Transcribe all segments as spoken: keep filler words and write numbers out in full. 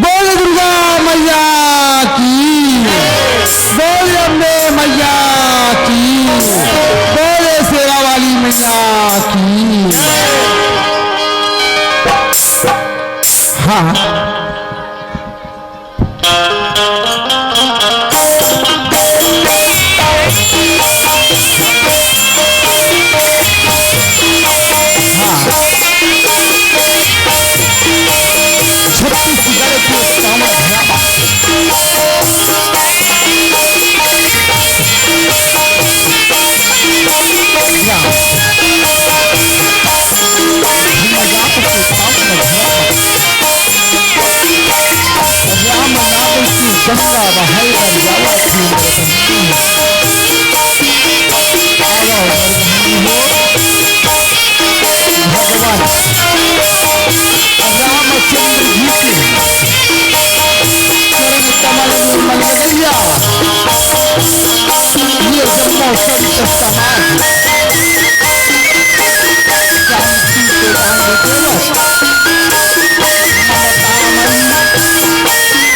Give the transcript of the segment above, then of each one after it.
बोल दुर्गा मैया की, बोल अम्बे मैया की, बोल शेरा वाली मैया की। हाँ। छत्तीसगढ़ के पावन धाम धर्मजात के पावन धाम राम नाम की गंगा बहाए बर जावा थी मोर बहिनी। आवा मोर बहिनी हो। भगवान रामचंद्र जी के चरण कमल में मन लगैया, ये जम्मो संत समाज शांति के दान देवत, ममतामयी,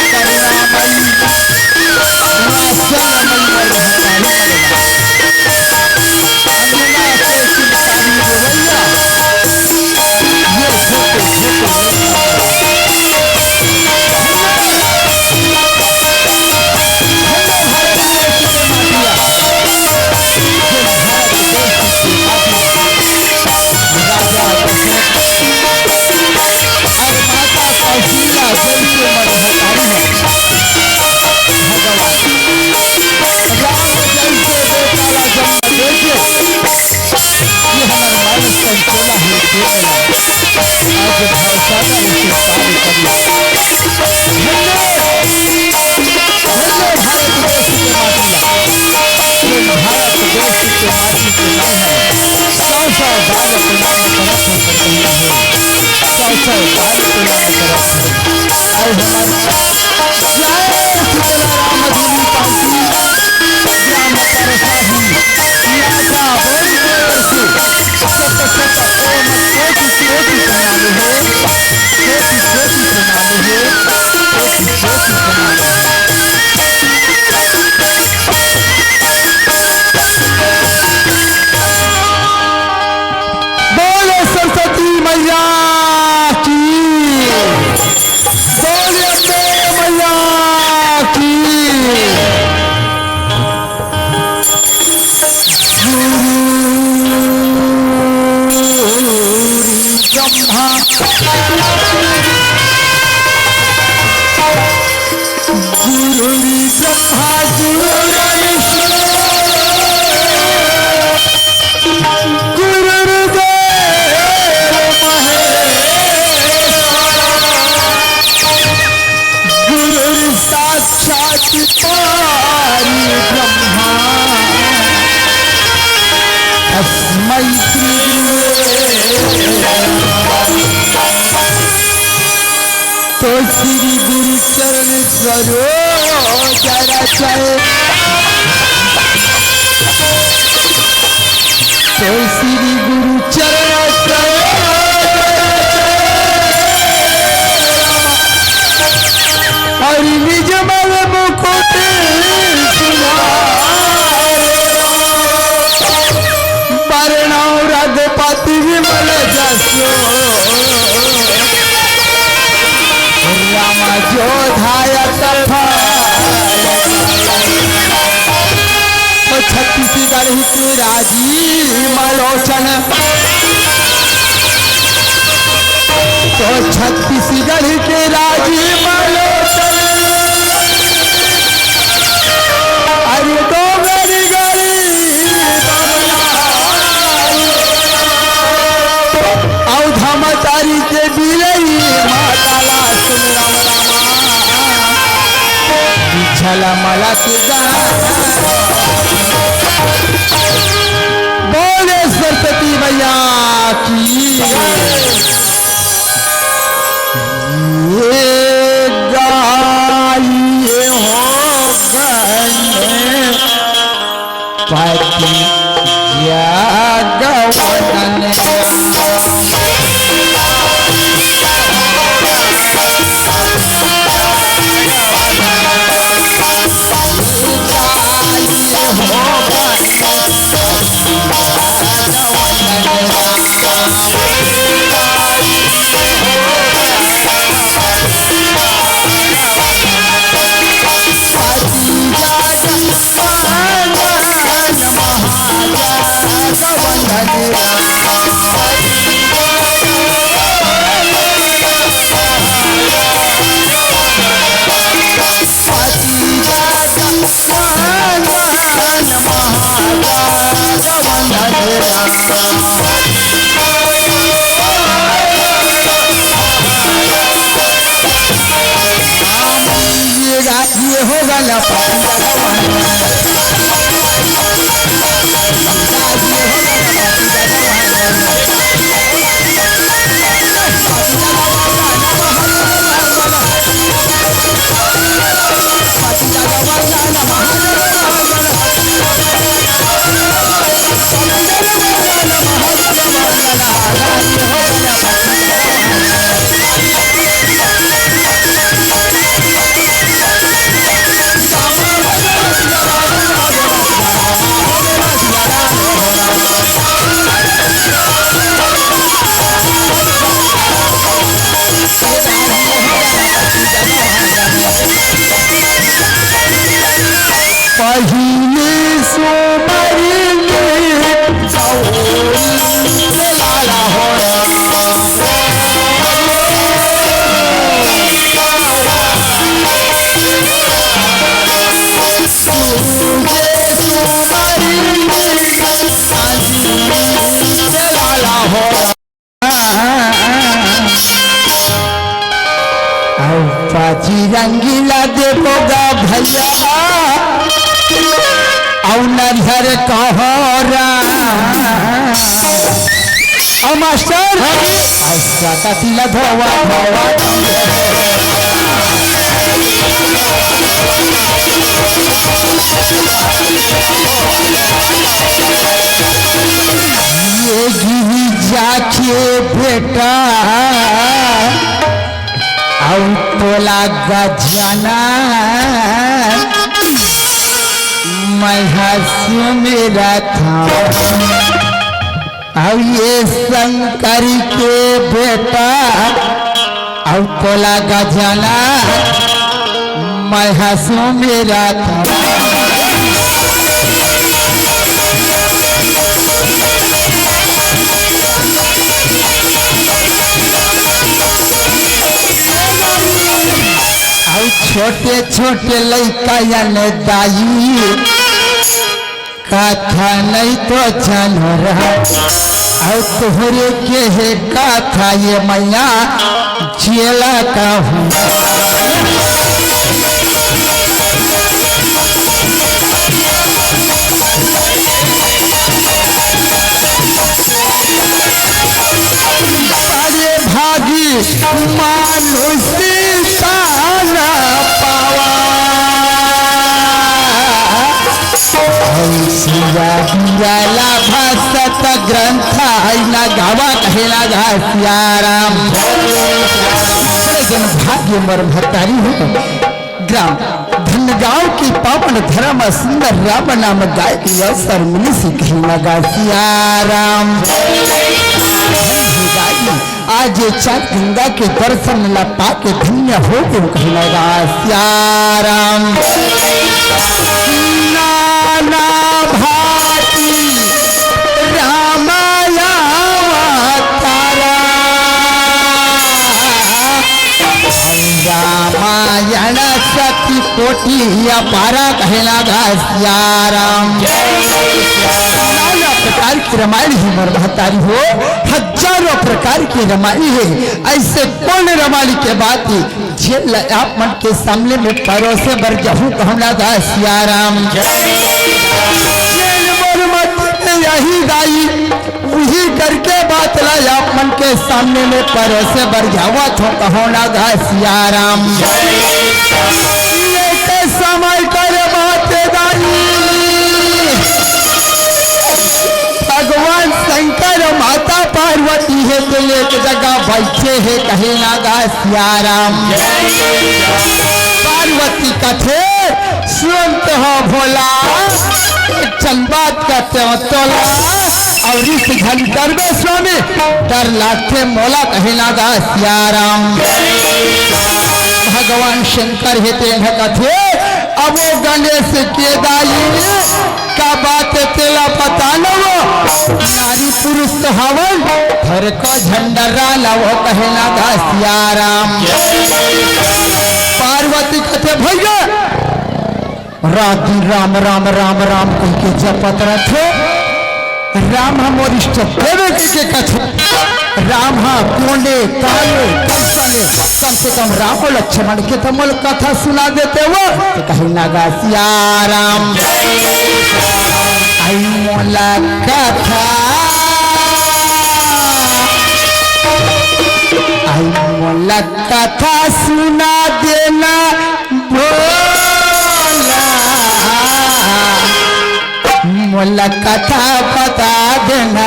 करुणामयी, वात्सल्यमयी और महतारी ममता। अंजना के चिंतारी रोवैया, ये छोटे छोटे राजा दशरथ और माता कौशल्या जैसे महतारी है। भगवान राम जैसे बेटा ला जन्म देके ये हमर मानस संचोला है, देवला। आज भाषा का विशेष कार्य करी। धन्य, धन्य भारत देश के माटी ला। ये भारत देश के माटी के नाम है। सौ सौ बार प्रणाम करत हो, करत हो। सौ सौ बार प्रणाम करत हो। और हमारे जय शीतला राम धुनी पालकी, ग्राम परसाही, इलाका बोल जोर से, शत शत ओम कोटि कोटि प्रणाम हो, कोटि कोटि प्रणाम हो, कोटि कोटि प्रणाम हो। बोले सरस्वती मैया की, बोले अम्बे मैया की। गुरु ब्रह्मा, गुरु ब्रह्मा, गुरु विष्णु, गुरुर्देव महेश्वरा, गुरुर्साक्षात् परब्रह्मा, तस्मै श्री गुरुवे नमः। तो श्री गुरु चरण सरोज रज, तो श्री गुरु चरण सरोज रज, और निज मल मुकुट सुधार। वरणौ रघुपति विमल जसु, राम जो धायक फल। तो छत्तीसगढ़ के राजीव लोचन, तो छत्तीसगढ़ के राजीव लोचन, अरे डोंगरी गरी अउ धमतरी के बिलई माता ला सुन राम रामा, बिछल मला के गाना। बोले सरस्वती मैया की। ए गाई हो गणपति जगवंदन। पहिले सोमर में चौरी लाला हो। अउ पाची रंगीला देबो गा भैया, अउ नरिहर कहरा। अउ मास्टर, अउ साका तिला धोवा धोवा। ये गिरी जाके बेटा, अउ तोला गजाना, मैं हंसू मेरा था। अउ ये शंकर के बेटा, अउ तोला गजाना, मैं हंसू मेरा था। अउ छोटे छोटे लइका याने दाई, कथा नहीं तो चलो रहा। अउ तोहरे के हे कथा ये मैया, जेला कहूँ। अरे भागी मानुष तन पावा। सिया बिरला भाषत ग्रंथ है न गावा कहे लगा सियाराम। बड़े जन भाग्य मर भतारी हो। ग्राम धनगांव की पावन धर्म सुंदर राम नाम गाय के अवसर मिली सी कहे लगा सियाराम। आज ये चार गंगा के दर्शन ला पाके धन्य हो गयो कहना गा सियाराम। नाना भांति रामाया अवतारा। रामायण सती कोटि अपारा कहना गा सियाराम। नाना प्रकार की रामायण ही मोर महतारी हो, हजारों प्रकार की रामायण है। ऐसे कौन रामायण के बात है, जेला आप मन के सामने में परोसे बर जहूँ कहना गा सियाराम। जेल मोर मत में यही गाई, उही करके बात ला आप मन के सामने में परोसे बर जावत हो, कहो ना गा सियाराम। ये के समय कर बात दाई, भगवान शंकर माता पार्वती हे, तो एक जगह बैठे हे, कहे ना गा सियाराम। पार्वती कथे, सुन तो हो भोला, एक ठन बात कहते हो तोला, अउ रिस झन करबे स्वामी, डर लागथे मोला, कहे ना गा सियाराम। भगवान शंकर हे तेन ह कथे, अब वो गणेश के दाई, का बात हे तेला पता न वो, नारी पुरुष तो हवन, घर का झंडा राला वो, कहे ना गा सियाराम। पार्वती कथे, भैया, रात दिन राम राम राम राम कहिके जपत रथे। राम ह मोर इष्ट देव कहिके कथे। राम ह कोने काले कैसने, कम से कम राम लक्ष्मण के तो मोल कथा सुना देते वो। तो कहे ना गा सियाराम, आई मोला कथा, आई मोला कथा सुना देना भोला, मोला कथा बता देना।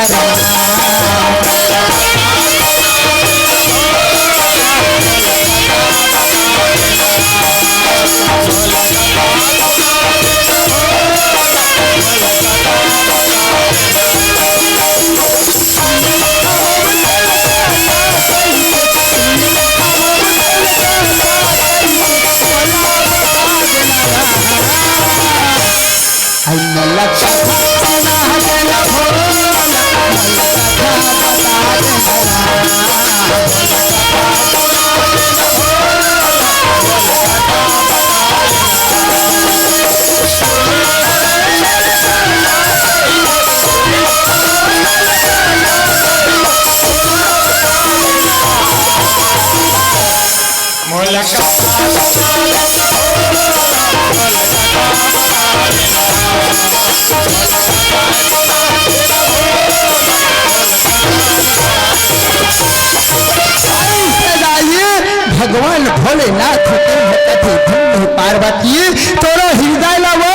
भगवान भोलेनाथ के कथे, धन्य पार्वती, तोरो हृदय ला वो,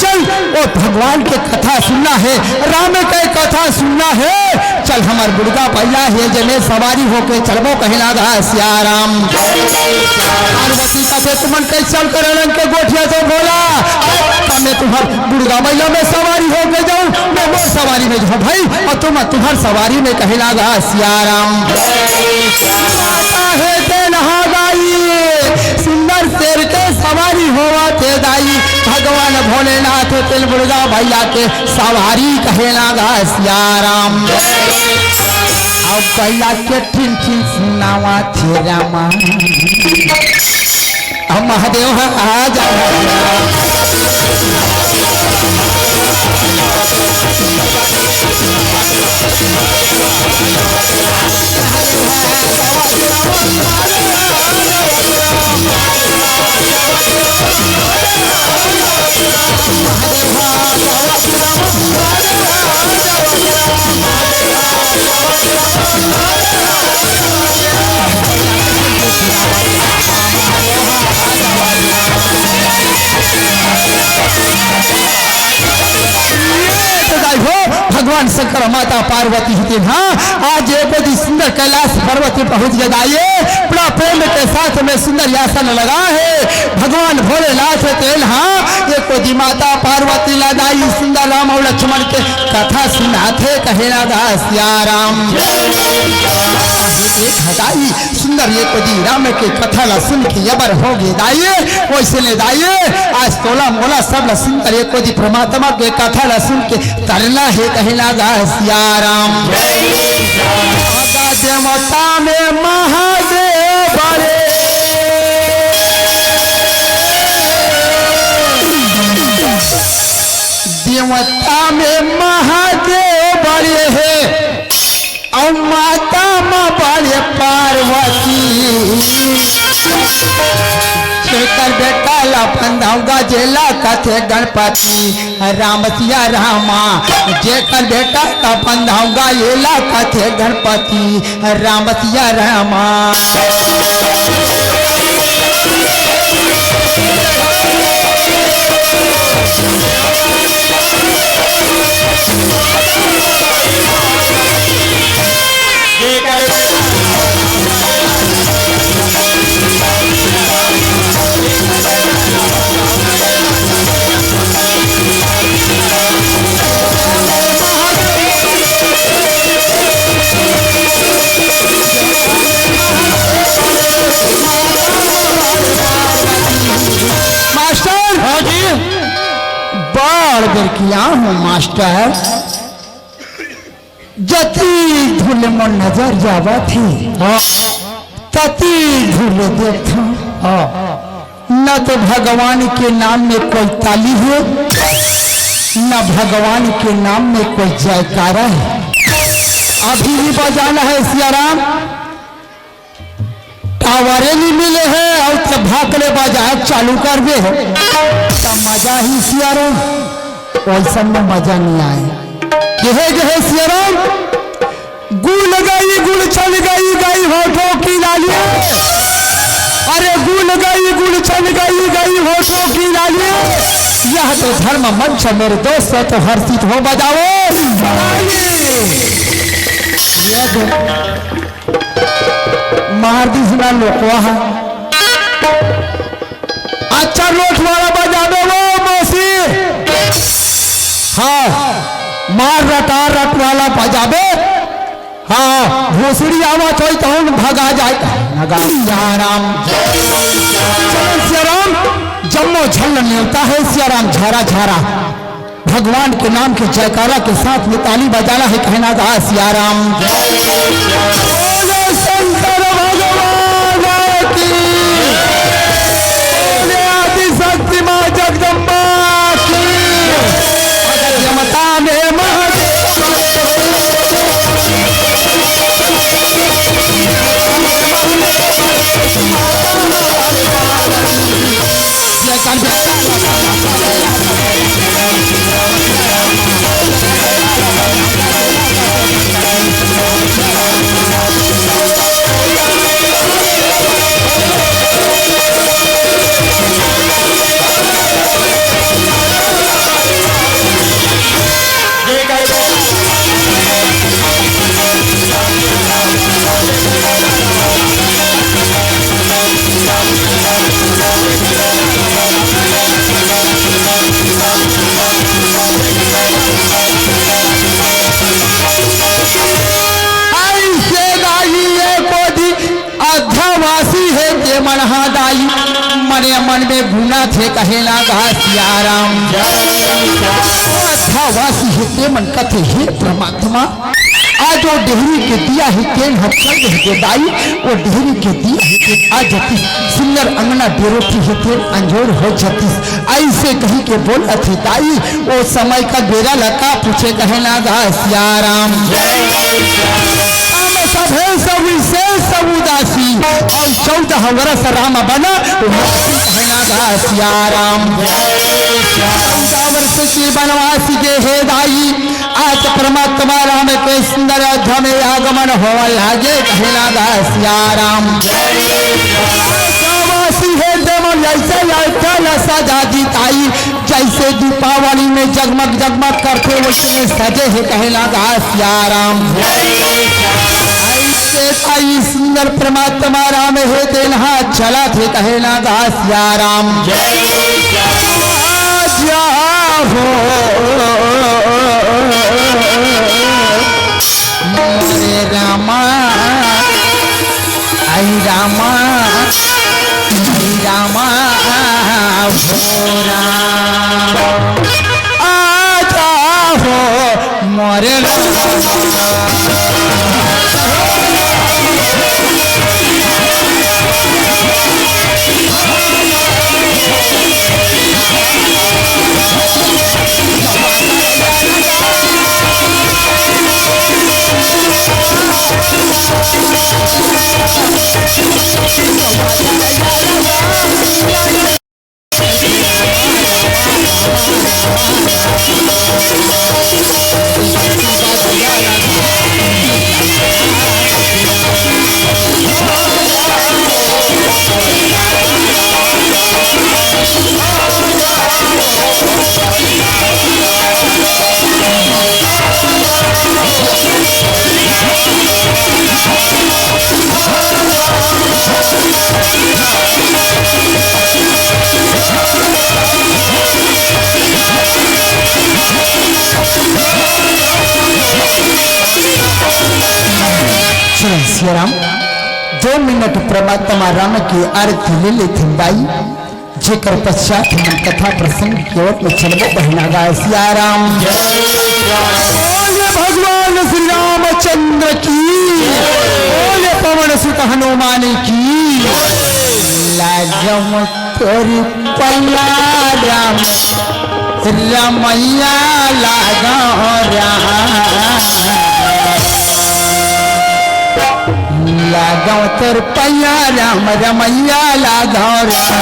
चल, वो भगवान के कथा सुनना हे, राम के कथा सुनना हे। चल, हमर बुढ़गा भैया हे, जेमे सवारी होके चलबो, कहे ना गा सियाराम। पार्वती कथे, तुमन कैसे चल कर रंग के गोठिया तो बोला, तमे तुम्हर बुढ़गा भैया में सवारी होके जाऊं, मैं मोर सवारी में जाऊं भाई, अउ तुम तुम्हर सवारी में, कहे ना गा सियाराम। माता हे तेन ह गाई, सुंदर शेर के सवारी होवत हे दाई, भगवान भोलेनाथ तेन बुढ़गा भैया के सवारी, कहे ना गा सियाराम। अब भैया के ठिन ठिन सुनावत हे रामा। अब महादेव ह आ जा। ये तो दाई हो, भगवान शंकर माता पार्वती ही तेन ह आज एको दिन सुंदर कैलाश पर्वत में पहुंच गे दाई, बड़ा प्रेम के साथ में सुंदर आसन लगा हे। भगवान भोलेनाथ तेन ह एको दिन माता पार्वती ला दाई सुंदर राम अउ लक्ष्मण के कथा सुनाथे, कहे ना गा सियाराम। दाई सुंदर एको दिन राम के कथा ला सुन के अबर हो गे दाई। वैसे ने दाई, आज तोला मोला सब ला सुंदर एको दिन परमात्मा के कथा ला सुन के तरना हे, कहे ना गा सियाराम। आगा देवता में महादेव बड़े, देवता में महादेव बड़े हे, अउ माता म बड़े पार्वती। जेकर बेटा ला बंधाऊंगा जेला कथे गणपति, राम सिया रामा। जेकर बेटा ला बंधाऊंगा जेला कथे गणपति, राम सिया रामा। मास्टर। हाँ जी। बड़ बेर किया हूँ मास्टर, जति धुल मोर नजर जावत हे, हाँ। तति धुल देखथों। हाँ। न तो भगवान के नाम में कोई ताली है, न भगवान के नाम में कोई जयकारा है। अभी भी बजाना है सिया राम। टावरे नहीं मिले है अउ तब भाकले बजाए चालू करबे, तब मजा ही सिया राम, वैसन में मजा नहीं आए। यह जो है सिया राम, गुल गई गुल चल गई गई होठों की लाली। अरे गुल गई गुल चल गई गई होठों की लाली। यह तो धर्म मंच है मेरे दोस्त, तो हर्षित हो बजाओ। ये तो मार दिस ना लोकवा ह। अच्छा नोट वाला बजाबे वो मौसी। हाँ, मार रटा रट वाला बजाबे। हाँ, भोसड़ी आवत होई तहन भगा जाए। नगा सिया राम। चलो सिया राम, जम्मो झल नेवता है सिया राम, झारा झारा। भगवान के नाम के जयकारा के साथ में ताली बजाना है, कहना गा सिया राम। बोले शंकर भगवान की, बोले आदि शक्ति माँ जगदम्बा की। जमता में महादेव। ऐसे दाई ये कोदी अध्यावासी हे ते मन हा दाई, मने मन में गुना थे कहे लागा सिया राम। अध्यावासी हे ते मन कथे हे परमात्मा, आज वो डेहरी के दिया हे तेन ह चल रहे के दाई, वो डेहरी के दिया हे तेन आ जतिस, सुंदर अंगना डेरोठी हे तेन अंजोर हो जतिस। ऐसे कही के बोलत हे दाई, ओ समय का बेरा ला का पूछे कहे लागा सिया राम। हम सभे सब विशेष सब उदासी, और चौदह वर्ष राम बना, उदासी कहे लागा सिया राम। चौदह वर्ष की वनवासी के हे दाई, आज परमात्मा राम के सुंदर अयोध्या में आगमन होवा लागे, कहे लागा सिया राम। आशावासी हे देवन ऐसे अयोध्या ला सजा दी ताई, जैसे दीपावली में जगमग जगमग करथे वैसे सजे हे, कहे लागा सिया राम। ऐसे ताई सुंदर परमात्मा राम हे तेन हा चलत हे, कहे लागा सिया राम। जय जय हो मोरे रामा, आई रामा, आई रामा, हो राम। आजा हो मोरे रामा। सिया राम, दो मिनट परमात्मा राम के आरती ले लेथन दाई, जेकर पश्चात हमन कथा प्रसंग के ओर में चलबो। बहिना गाय सिया राम। बोले भगवान श्री रामचंद्र की, बोले पवन सुत हनुमान की। लागम तोर पल्ला राम, रमैया लागो राम। लागो तोर पल्ला राम, रमैया लागो राम।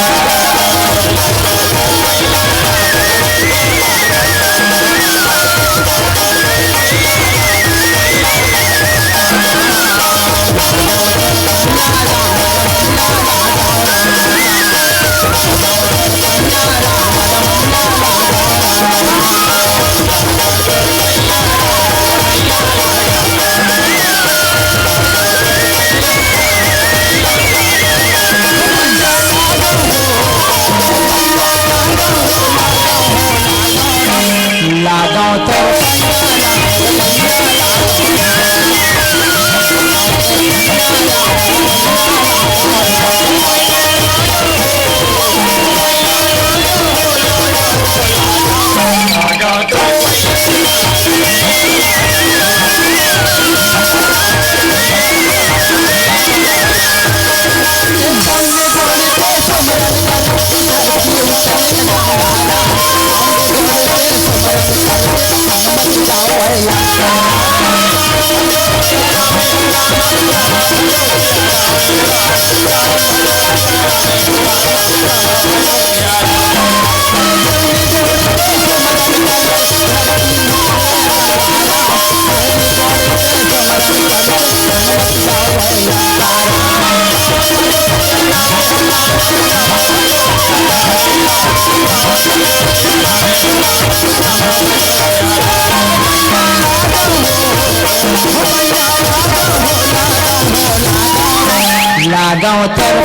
लागो तोर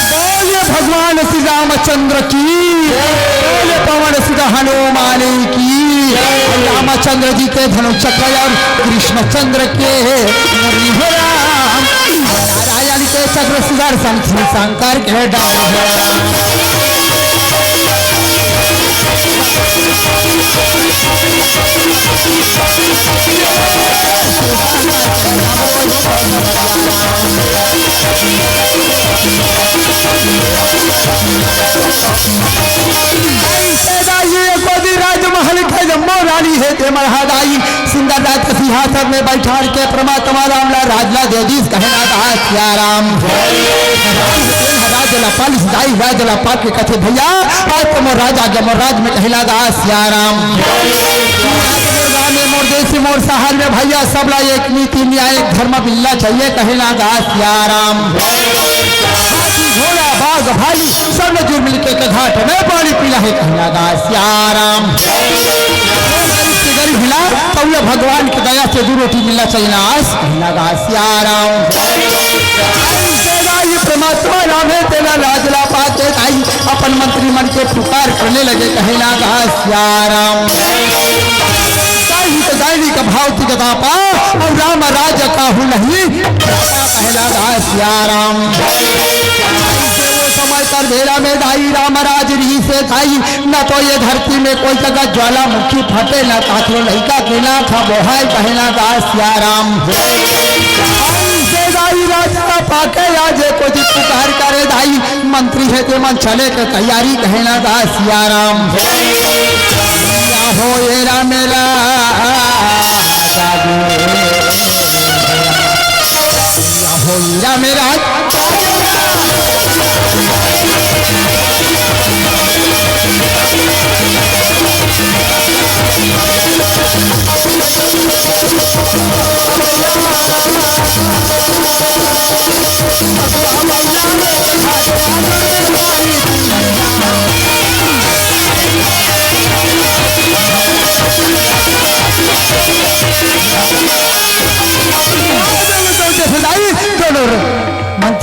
बोलिए भगवान श्री रामचंद्र की, बोलिए पवन सुत हनुमान की। रामचंद्र जी के धनुष चक्र और कृष्णचंद्र के मुनि हो राम। नारायण के चक्र सुदर्शन शंकर के डमरू। राजमहल के जम्मो रानी हे ते मरहा दाई, सुंदर राज के सिंहासन में बैठार के परमात्मा राम ला राज ला दे दीस, कहे लागा सिया राम। राज ला पालिस दाई, राज ला पाके कथे भैया, आज तो मोर राज आ गया, मोर राज में कहे लागा सिया राम। मोर गाँव में, मोर देश में, मोर शहर में भैया सब ला एक नीति न्याय, एक धर्म मिलना चाहिए, कहे लागा सिया राम। हाथी घोड़ा बाघ भालू सब ने जुड़ मिल के घाट में पानी पीला हे, कहे लागा सिया राम। गरीब मिला तब ये भगवान की दया से दो रोटी मिलना चाहिए ना, आस कहे लागा सिया राम। ये परमात्मा राम हे तेला लाज ला पाके दाई अपन मंत्री मन के पुकार करने लगे, कहे लागा सिया राम। साहित दायनी का भाव की गदा पा और राम राज काहू नहीं पहला गा सिया राम। ऐसे वो समय कर बेरा में दाई राम राज रही से दाई, न तो ये धरती में कोई जगह ज्वालामुखी फटे, न काकरो लइका के ना खा बोहाय, पहला गा सिया राम। ऐसे दाई राजा पाके आज को जी पुकार करे दाई, मंत्री हे ते मन चले के तैयारी, कहे लागा सिया राम। या हो ये राम मेरा, या हो ये राम मेरा।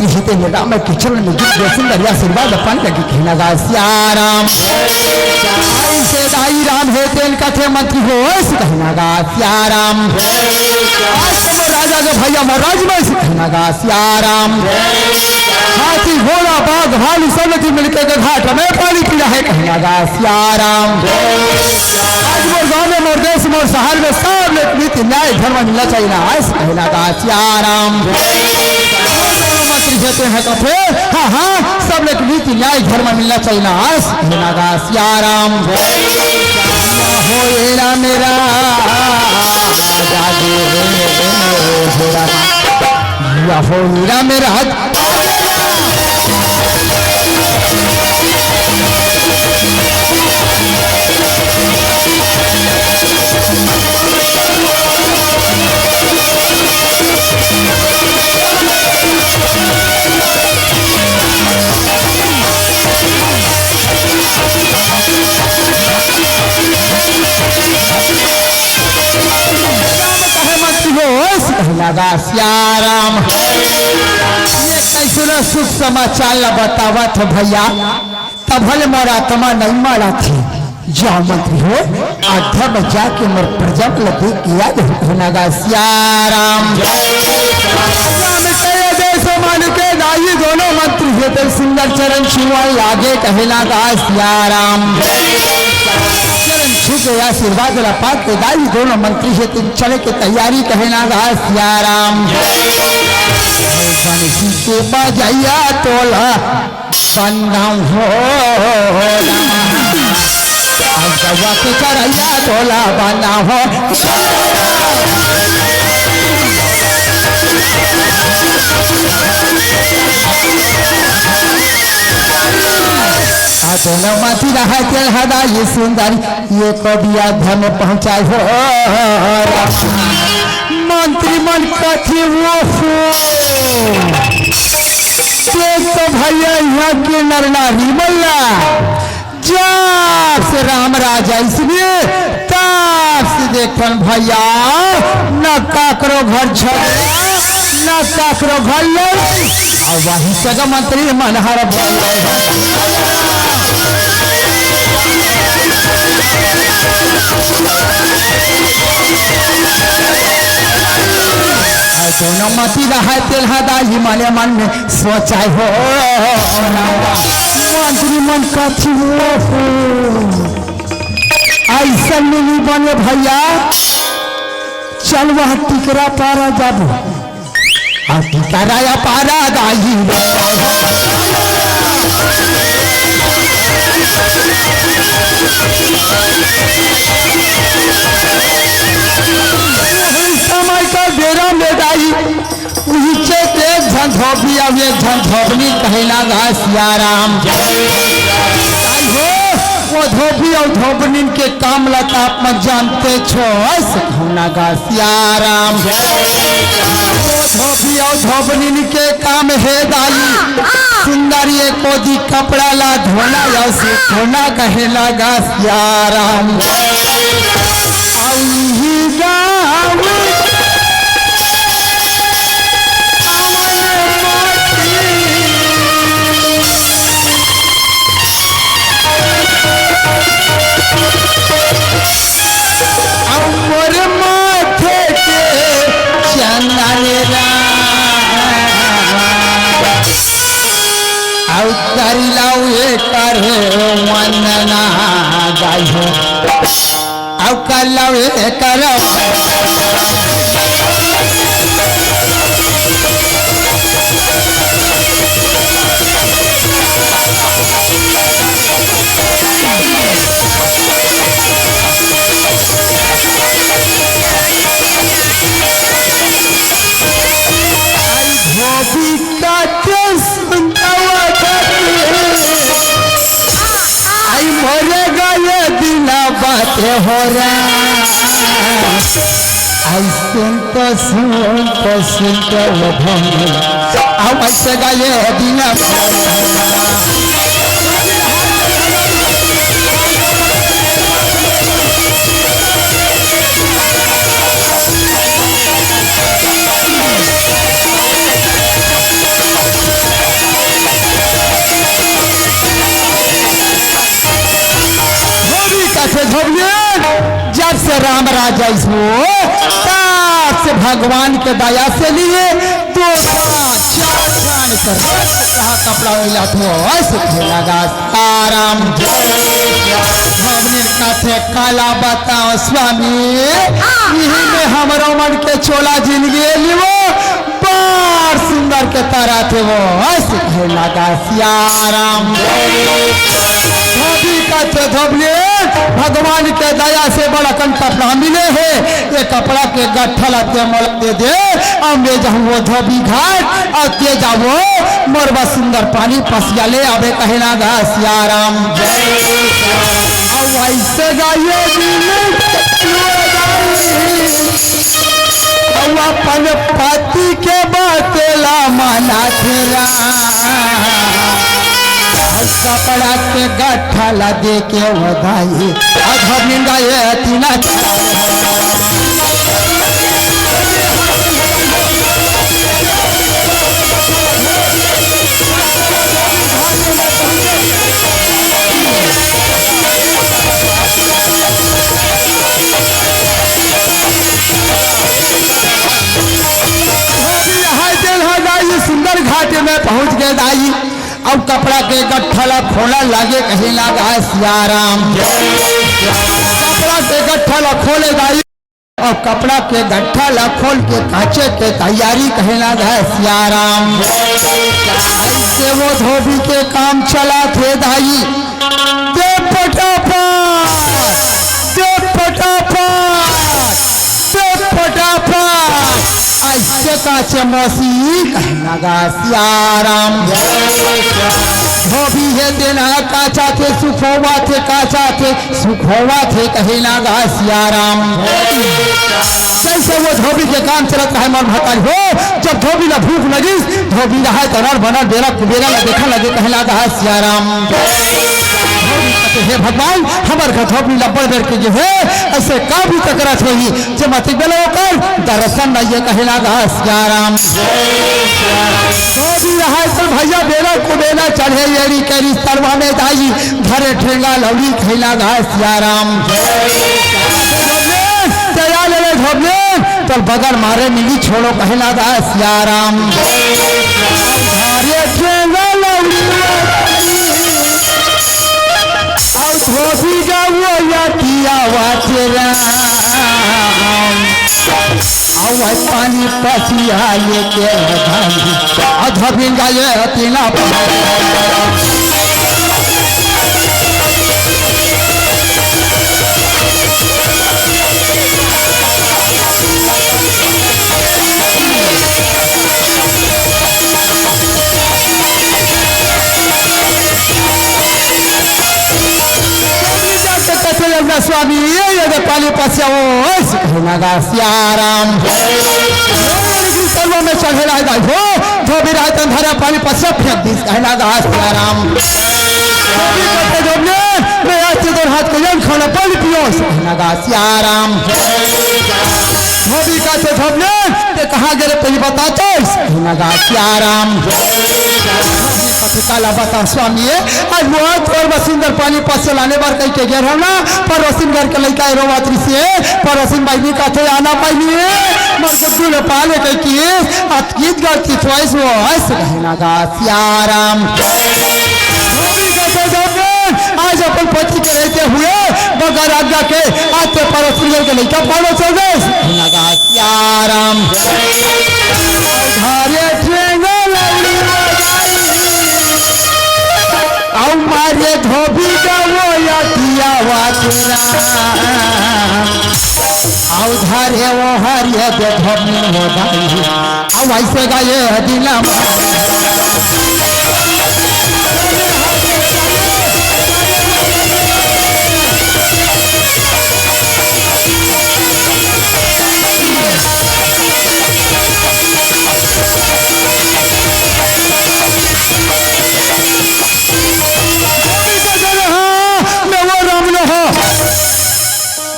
जितेंद्र राम के चरण में गिर गए, सुंदर आशीर्वाद पाने लगी, कहना गा सिया राम। जय से दाई राम हे तेन कथे मंत्री हो, ऐसे कहना गा सिया राम। आज तो मोर राजा के भैया महाराज में ऐसे कहना गा सिया राम। हाथी घोड़ा बाघ भालू सब लोग मिलके के घाट में पानी पी रहा है, कहना गा सिया राम। आज मोर गांव में, मोर देश, मोर शहर में सब लोग नीति न्याय धर्म मिलना चाहिए ना, ऐसे कहना गा सिया राम। मंत्री कहते हैं तो फिर, हाँ, हाँ, सब लोग नीति न्याय धर्म मिलना चाहिए ना, ऐसे कहना गा सिया राम। हो एरा मेरा राजा जी, हो राम। या हो हीरा मेरा। राम कहे मत हो, ओस कहना गा सिया राम। ये कैसनो सुख समाचार ला बतावत हो भैया, तब भले मोर आत्मा नहीं मारा थे। जाओ मंत्री हो, अयोध्या में जाके मोर प्रजा को देख के याद हो, कहना गा सिया राम। राम तेरे देश मान के दाई दोनों मंत्री हे तेरे सुंदर चरण छुआ लागे, कहना गा सिया राम। चरण छू के आशीर्वाद ला पा के दाई दोनों मंत्री हे तेरे चले के तैयारी, कहना गा सिया राम। बंसी के बजैया तोला बंधाऊं हो रामा। अब गवा के चरैया तोला बंधाऊं हो। आ दोनों माथी रहा तेल हदा ये सुंदरी, ये कबिया धन पहुंचाए हो रामा। मंत्री मन कथी वो हो। देख तो भैया यहाँ के नर नारी मल्ला, जब से राम राज आइस ने, तब से देखन भैया, न काकरो घर झगड़ा, न काकरो घर लड़ाई। अब वही जगह मंत्री मन हर भैया। आ दोनों मती रहा तेल हदा ही मने मन में सोचाय हो। मंत्री मन कथी हो। ऐसा मिली बने भैया, चल वहाँ टिकरा पारा जाबो। आ टिकरा या पारा दाई। समय का बेरा में दाई। उहिचे के एक झन धोबी अउ एक झन धोबनी, कहना गा सिया राम। भाई हो, वो धोबी अउ धोबनिन के काम ला त आप मन जानते छो, ऐसे कहना गा सिया राम। वो धोबी अउ धोबनिन के काम हे दाई, सुंदर ये कोदी कपड़ा ला धोना या सुखोना, कहना गा सिया राम। अउ इही गाँव अउ मोर माथे के चंदन राम, अउ करि लव एकर वंदना गाई हो। अउ कलवे करव। धोबी काटे सुनवा बाटे। आई मोरे गए दिना बाटे हो रा। आई सुन तो सुन तो सुन तो वो भंगला। अब ऐसे गए दिना आ जाइस वो, तब से भगवान के दया से लिए दो चार चार चांद कर कपड़ा मिला थो, ऐसे कहना गा सीताराम। हमने कथे काला बताओ स्वामी, यही में हमरो मन के चोला जिंदगी लियो, बड़ सुंदर के तरह थे वो, ऐसे कहना गा सियाराम। धोबी का थे धोबले, भगवान के दया से बड़ा कंटपड़ा मिले है, ये कपड़ा के गट्ठा ला ते मोला दे दे, अब ले जाऊँ वो धोबी घाट, और ते जाओ मोर बा सुंदर पानी पसिया ले आवे, कहना गा सियाराम। अब वैसे गाइए दिल, अब अपन पति के बात ला माना तेरा। कपड़ा के गट्ठा ला दे के वो दाई, अधो निंदा ये तीना। सुंदर घाट में पहुंच गए दाई। अब कपड़ा के गट्ठा ला खोला लागे, कहे लागा सियाराम। कपड़ा के गट्ठा ला खोले दाई। अब कपड़ा के गट्ठा ला खोल के काचे के तैयारी, कहे लागा सियाराम। ऐसे वो धोबी के काम चला थे दाई। दे फटाफट, दे फटाफट, दे फटाफट। ऐसे काचे मौसी, कहना गा सियाराम। धोबी हे देना काचा थे, सुखोवा थे काचा थे, सुखोवा थे, कहना गा सियाराम। जैसे वो धोबी के काम चलत रहे मन भतारी हो, जब धोबी ला भूख लगिस, धोबी रहा तनर बनर बेरा कुबेरा ला देखा लगे, कहना गा सियाराम। हे भगवान, हमर घर धोबी ला बड़ बेर के जे हे, ऐसे का भी तकरात होही, जे मति बेला ओकर दर्शन नहीं है, कहना गा सियाराम। धोबी रहा तो भैया बेरा कुबेरा चढ़े, एड़ी करी तरवा में दाई, धरे ठेंगा लौड़ी, कहना गा सियाराम। दया ले ले धोबले, तोर बगर मारे मिली छोड़ो, कहना गा सियाराम। धारे ठेंगा लौड़ी अउ धोबी गवो या किया वाचे राम। अउ पानी पसिया लेके धाम। अधो बिंगा ये तीना स्वामी, ये, ये दे पाली पसिया, ओ, ऐसे कहना गा सियाराम। सर्व में चढ़े रहे दाई हो, धोबी रहे तन धरा पानी पसिया फेंक दिस, कहना गा सियाराम। धोबी कहते धोबले, मैं आज ते तोर हाथ के जन खाना पानी पियो, कहना गा सियाराम। धोबी कहते धोबले, ते कहाँ गे रहे पहली बता तो, कहना गा सियाराम। धोबी कहते काला बता स्वामी, आज मोहन तोर बस सुंदर पानी पसिया लाने बर कही के गे रहो ना, पड़ोसिन घर के लइका रोवत रिसे, पड़ोसिन बहिनी कथे आना बहिनी, मोर गुड्डू ले पाले कही की, अतकीत गलती थोइस वो, ऐसे कहना गा सियाराम। धोबी कथे धोबी, आज अपन पति के रहते हुए, बगर आज्ञा के, आते पड़ोसिन घर के लइका पालो चल गए, कहना गा सियाराम। धारे ठेंगा लौड़ी बजाई। अउ मारे धोबी गवो या किया वाचरा। अउ धारे वो हरिया दे धोबी हो दाई। अउ ऐसे गाए दिला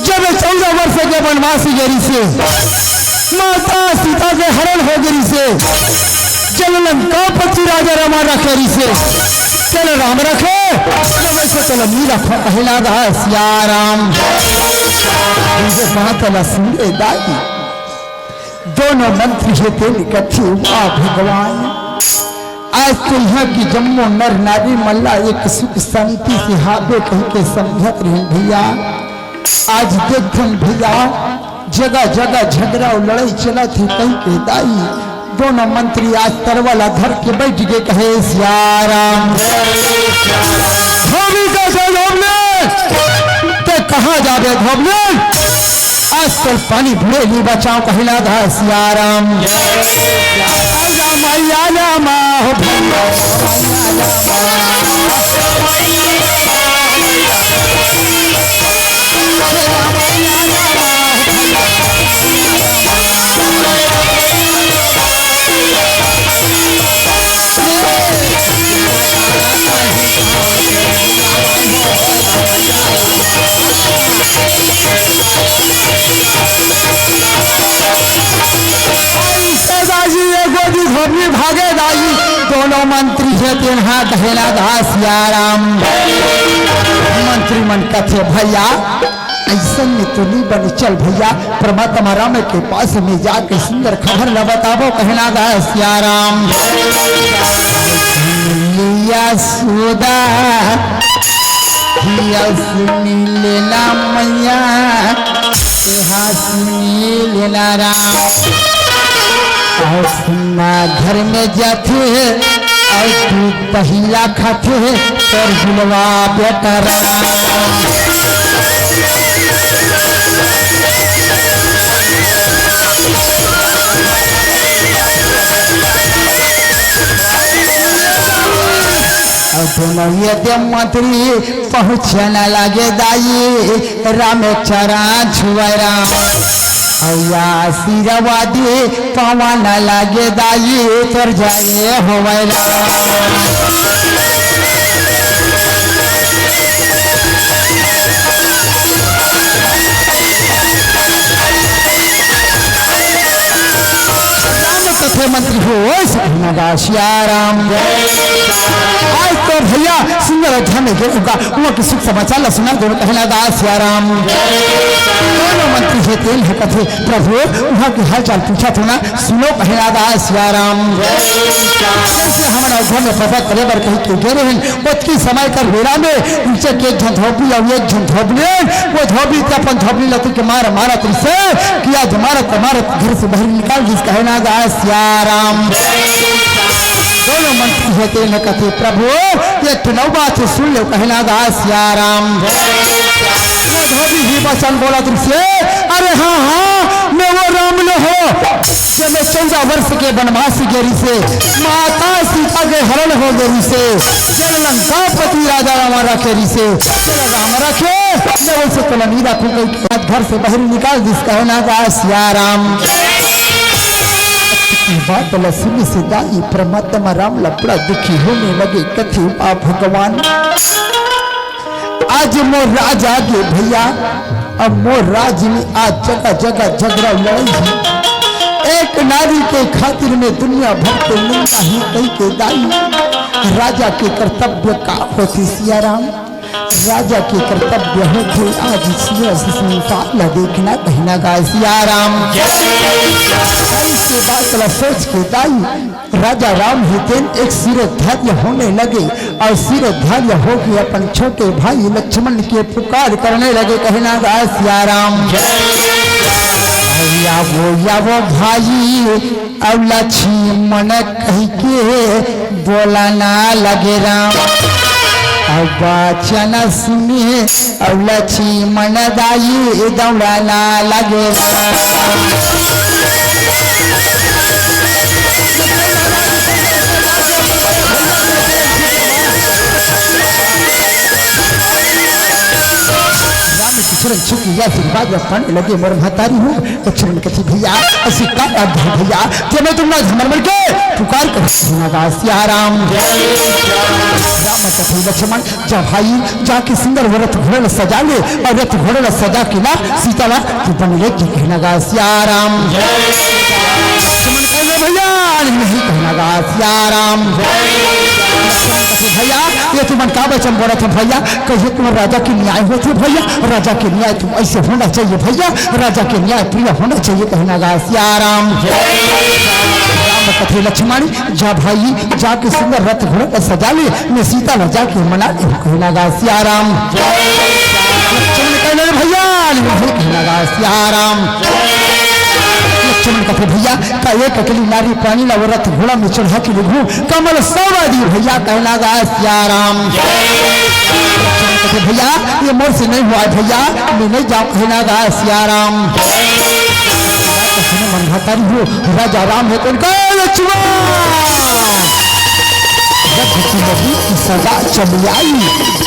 जब चौदह वर्ष के वनवास गे रिसे, माता सीता के हरण हो गे रिसे, चल लंकापति राजा रावण रखे रिसे, चल राम रखे, जब ऐसे चल मी रखो, कहना गा सियाराम। ये बात ला सुन ले दाई, दोनों मंत्री हे तेन कथे, "वाह भगवान, आज तो इहाँ के जम्मो नर नारी मन ला एक सुख शांति से हाबे कहि के समझत रहेन भैया। आज देखथन भैया, जगह जगह झगड़ा अउ लड़ाई चलत हे कहि के दाई।" दोनों मंत्री आज तरवा ला धर के बैठ गे, कहे, "सियाराम।" धोबी कथे, "धोबले, ते कहाँ जाबे धोबले? आज तोर पानी बुड़े नइ बचांव," कहे लागे हे सियाराम। मैया रामा हो भैया, मैया रामा। दाई, एगो दी धोबी भागे दाई, दोनों मंत्री हे तेन हा कहे लागे हे सियाराम। मंत्री मन कथे, "भैया, अइसन में तो नइ बने, चल भैया, परमात्मा राम के पास में जाके सुंदर खबर ला बताबो," कहे लागे हे सियाराम। लिया सुदा, हिया सुनी लेना मैया, तेहा सुनी लेना राम। अउ सुना घर में जाथे, अउ तू पहिला खाथे तोर बुलवा बेटा राम। अउ दोनों ये दे मंत्री पहुँचना लागे दाई, राम चरण छुए राम। अउ आशीर्वादी पवन लागे दाई, तोर जय होवै राम। राम कथे मंत्री हो, ओए से कहना गा सिया राम। आज तो भैया सुंदर अयोध्या में गे उनका, उहाँ के सुख समाचार ला सुना, दोनों कहना गा सिया राम। दोनों मंत्री हे तेन हे कथे, "प्रभु, उहाँ के हालचाल पूछत हों ना, सुनों," कहे लागे हे सिया राम। जइसे हमन अयोध्या में परदा करे बर कहि के गे रहेन, ओतकी समय कर बेरा में उनसे के एक झन धोबी अउ एक झन धोबलिन, ओ धोबी ते अपन धोबलिन ल तुरते मार मारत रिहिसे कि आज मारत मारत घर से बाहिर निकाल दिस, कहे लागे हे सिया राम। दोनों मंत्री हे तेन कथे, "प्रभु, ये ठन अउ बात सुन लेव," कहे लागे हे सिया राम। ओ धोबी ही वचन बोलत रिहिसे, "अरे हाँ, हाँ, मैं वो राम लो हों, जेमे चौदह वर्ष के वनवास गे रिहिसे, माता सीता के हरण हो गे रिहिसे, जेला लंकापति राजा रावण रखे रिहिसे, जेला राम रखे, मैं वइसे तोला नइ रखों," कहि के आज घर से बाहिर निकाल दिस, कहे लागे हे सिया राम। ये बात ला सुने से दाई परमात्मा राम ला बड़ा दुखी होने लगे, कथे, "वाह भगवान, आज मोर राज आगे भैया, अब मोर राज में आज जगह जगह झगड़ा लड़ाई हे। एक नारी के खातिर में दुनिया भर के निंदा हे," कहि के दाई, राजा के कर्तव्य का होथे सिया राम? राजा के कर्तव्य होथे आज सिया से संसार ला देखना, कहना गा सिया राम। अइसे बात ला सोच के दाई राजा राम हे तेन एक सिरोधार्य होने लगे अउ सिरोधार्य होके अपन छोटे भाई लक्ष्मण के पुकार करने लगे, कहना गा सिया राम। आवो, आवो भाई, अउ लक्ष्मण कहि के बोलना लगे राम। अउ बचन सुने अउ लक्ष्मण दाई दौड़ना लगे राम। राम के चरण छू के आशीर्वाद ला पाने लगे मोर महतारी हो। लक्ष्मण कथे, "भैया, अइसे का बात हे भैया, जेमे तुम ना हमर मन के पुकार कर सुना गा सिया राम।" राम कथे, "लक्ष्मण, जा भाई, जाके सुंदर वो रथ घोड़ा ला सजा ले, अउ रथ घोड़ा ला सजा के ना सीता ला तू बन ले," कहे लागे हे सिया राम। लक्ष्मण कहे, "भैया, नहीं, नहीं," कहे सिया राम। लक्ष्मण कथे, भैया, ये तुमन का वचन बोलत हो भैया? कहे तुम राजा के न्याय होथे भैया, राजा के न्याय तुम ऐसे होना चाहिए भैया, राजा के न्याय प्रिय होना चाहिए। कहे लगा सिया राम। राम कथे लक्ष्मण, जा भाई, जाके सुंदर रथ घोड़ा ला सजा ले, मैं सीता ला जाके मना ले। कहे लगा सिया राम। लक्ष्मण कहने लगे, भैया, नहीं, नहीं, कहे लगा सिया राम। लक्ष्मण कथे, भैया, का एक अकेली नारी प्राणी ला वो रथ घोड़ा में चढ़ा के लेगहूं, कमल सौवा दिही भैया। कहे लगा सिया राम। लक्ष्मण कथे, भैया, ये मोर से नहीं हुआ भैया, मैं नहीं जाऊं। कहे लगा सिया राम। मन भतारी हो, राजा राम हे कौन का लक्ष्मण। रघुकुल की सदा चली आई,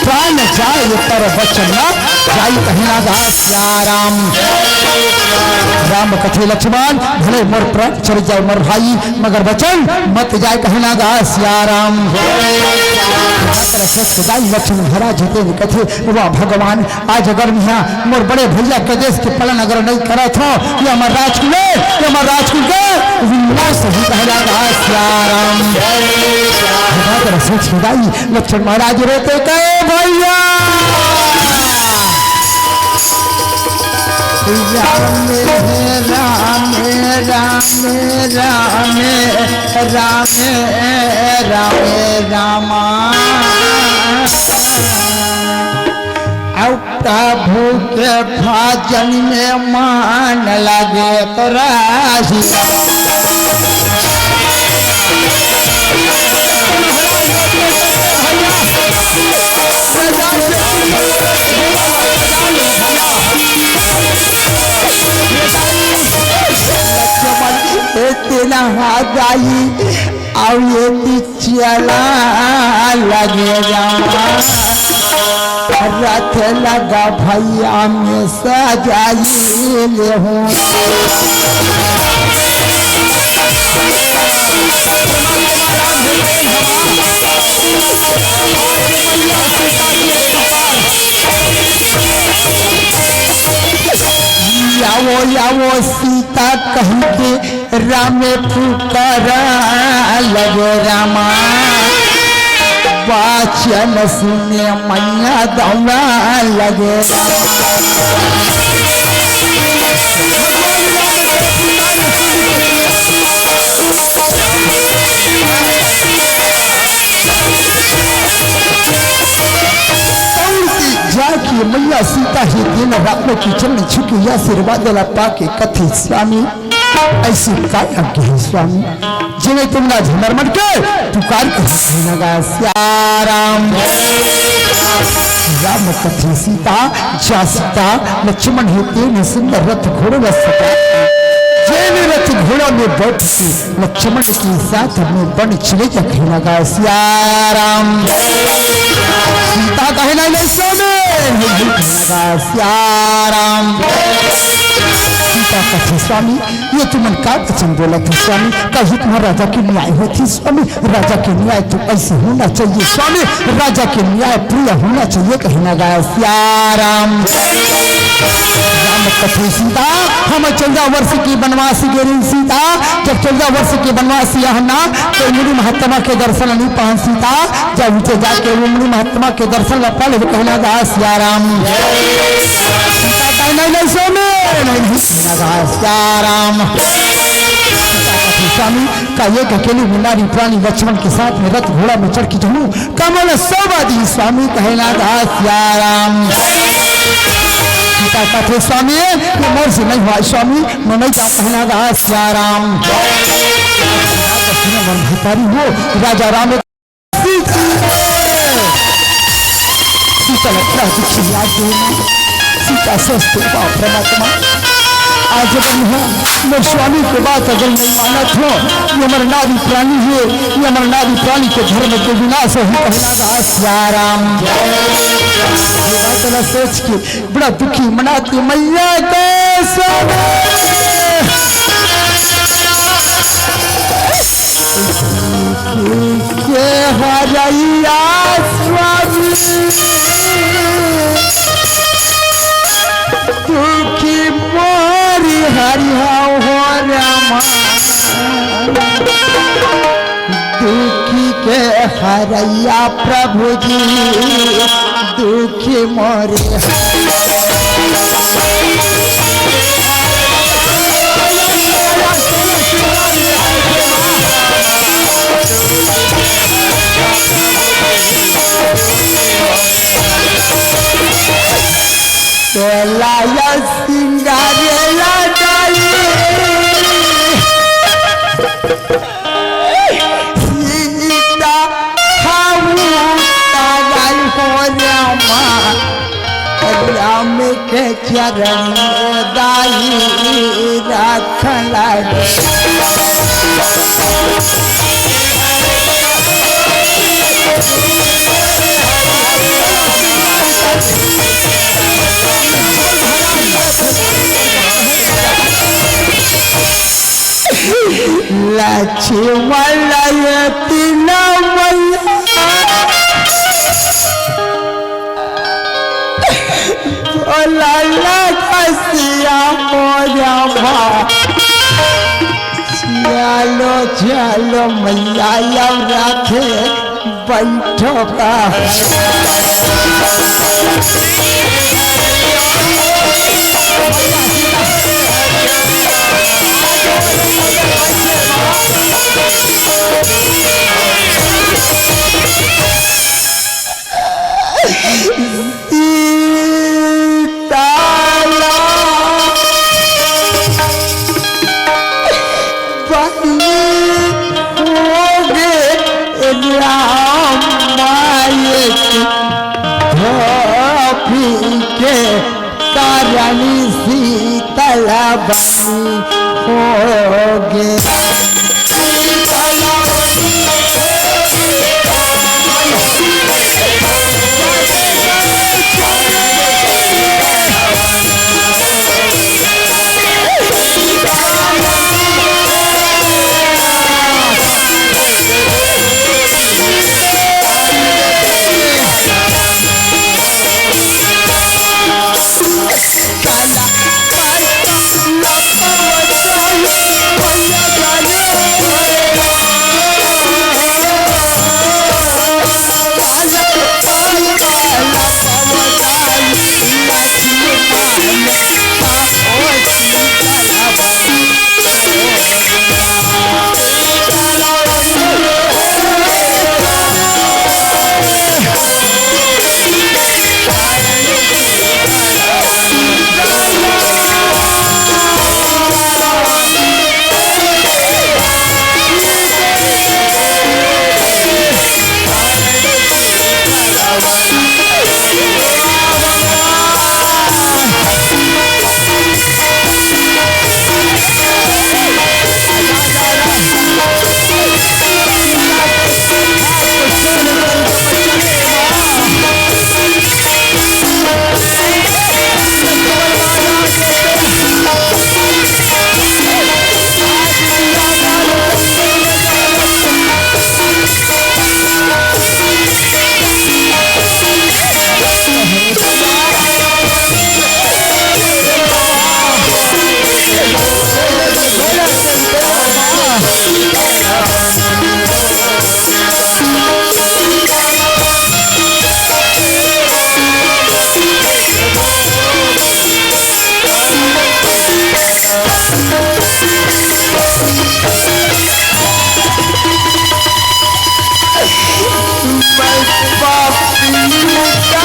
प्राण जाए पर वचन ना जाई। कहे लगा सिया राम। राम कथे लक्ष्मण, भले मोर प्राण चल जाए मोर भाई, मगर वचन मत जाए। कहे लगा सिया राम। लक्ष्मण महाराज जी तेन कथे, वाह भगवान, आज अगर इहाँ मोर बड़े भैया के देश के पालन अगर नहीं करत हो, ये हमर राजकुल, ये हमर राजकुल के विनाश ही। कहे लगा सिया राम। भगत रसोई छिदाई, लक्ष्मण महाराज रोते कहे, भैया। राम, राम, राम, राम, राम, राम, रामा। अब प्रभु के भजन में मन लगे तो राही। ए तेना हा जाई, आउ ये चला लगे रामा, रथ लगा भैया में सजाई ले हूँ। आवो, आवो सीता कही के राम पुकारा लगे रामा, वाचन सुने मैया दौड़ा लगे। दौड़ के जाके मैया सीता हे दिन राम के चरण छू के आशीर्वाद ला पाके कथे स्वामी, ऐसी काय आज्ञा हे स्वामी, जिन्हें तुम राज हमर मन के पुकार कर लगा सिया राम। राम कथे सीता, जा सीता, लक्ष्मण हे तेन सुंदर रथ घोड़ा ला सजा, जेन रथ घोड़ा में बैठ के लक्ष्मण के साथ में बन चले जा। कहे लगा सिया राम। सीता कहे नहीं, नहीं स्वामी, नहीं, नहीं, कहे लगा सिया राम। सीता कथे स्वामी, ये तुमन का वचन बोलत हो स्वामी? कही तुम्हार राजा के न्याय होथे स्वामी, राजा के न्याय तो ऐसे होना चाहिए स्वामी, राजा के न्याय प्रिय होना चाहिए। कहे लगा सिया राम। राम कथे सीता, हम चौदह वर्ष की वनवास गे रही सीता, जब चौदह वर्ष की वनवास यहाँ ना, तो मुनि महात्मा के दर्शन नहीं पान सीता, जब उठे जाके वो मुनि महात्मा के दर्शन ला पा ले, कहे लगा सिया राम। सीता कहे नहीं, नहीं स्वामी, नहीं, नहीं, कहे लगा सिया राम। सीता कथे स्वामी, का एक अकेली नारी प्राणी लक्ष्मण के साथ में रथ घोड़ा में चढ़ के जाऊं, कमल सौवा दिही स्वामी। कहे लगा सिया राम। सीता कथे स्वामी, ये मोर से नहीं हुआ स्वामी, मैं नहीं जाऊं। कहे लगा सिया राम। मन भिखारी हो, राजा राम सीता लखना दुखी लागे। सीता सोचते, बाप रे परमात्मा, आज अगर मैं मोर स्वामी के बात अगर नहीं मानत हो, ये हमर नारी प्राणी हे, ये हमर नारी प्राणी के धर्म के विनाश होही। कहे लगा सिया राम। ये बात ला सोच के बड़ा दुखी मनात हे मैया के स्वामी। के हरैया स्वामी, दुखी मोरी हरि हो रामा। के हरैया प्रभु जी, दुखी मोरे। तोला या सिंगारेला डाली। सीता खाऊ ताराई हो रामा, राम के चरण दाई राखला। लक्ष्मण ये तीन मैया, भोला लगा सिया मोरा माँ। चलो, चलो मैया, अब रखे बैठो का। सीताला बनी होगे राम मायक धोपी के कारण सीतल बनी होगे। मैं पापी का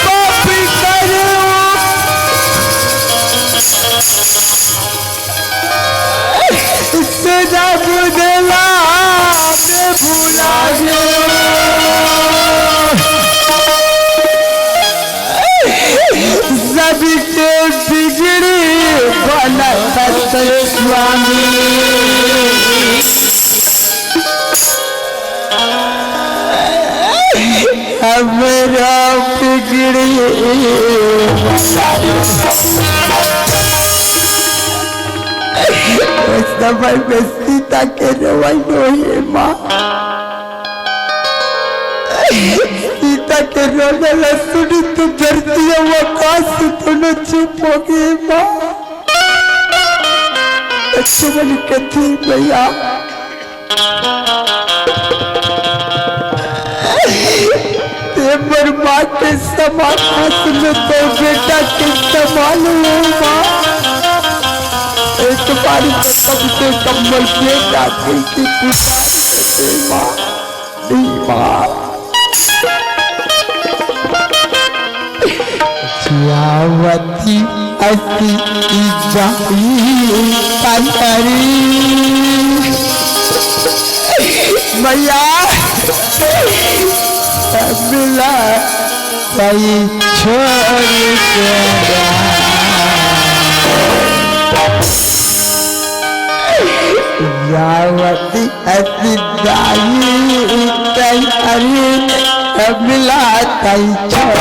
पापी करूं। तेरा बुझला मैं भुला गयो। सबके बिगड़ी बनत स्वामी। हमरा बिगड़ी। उस समय में सीता के रोवल रोहे माँ। सीता के रोना ला सुनी तो धरती अउ आकाश दोनों चुप हो गए माँ। लक्ष्मण कथे मैया, मोर माँ के समान, आस में तोर बेटा के समान हो माँ। एक बार तो कम से कम मोर बेटा के पुकार दे माँ। नहीं माँ। जियावती अति इज्जत करी। मैया, मिला भाई छोड़ के जा। जावती अति दाई तई अरे मिला तई छोड़।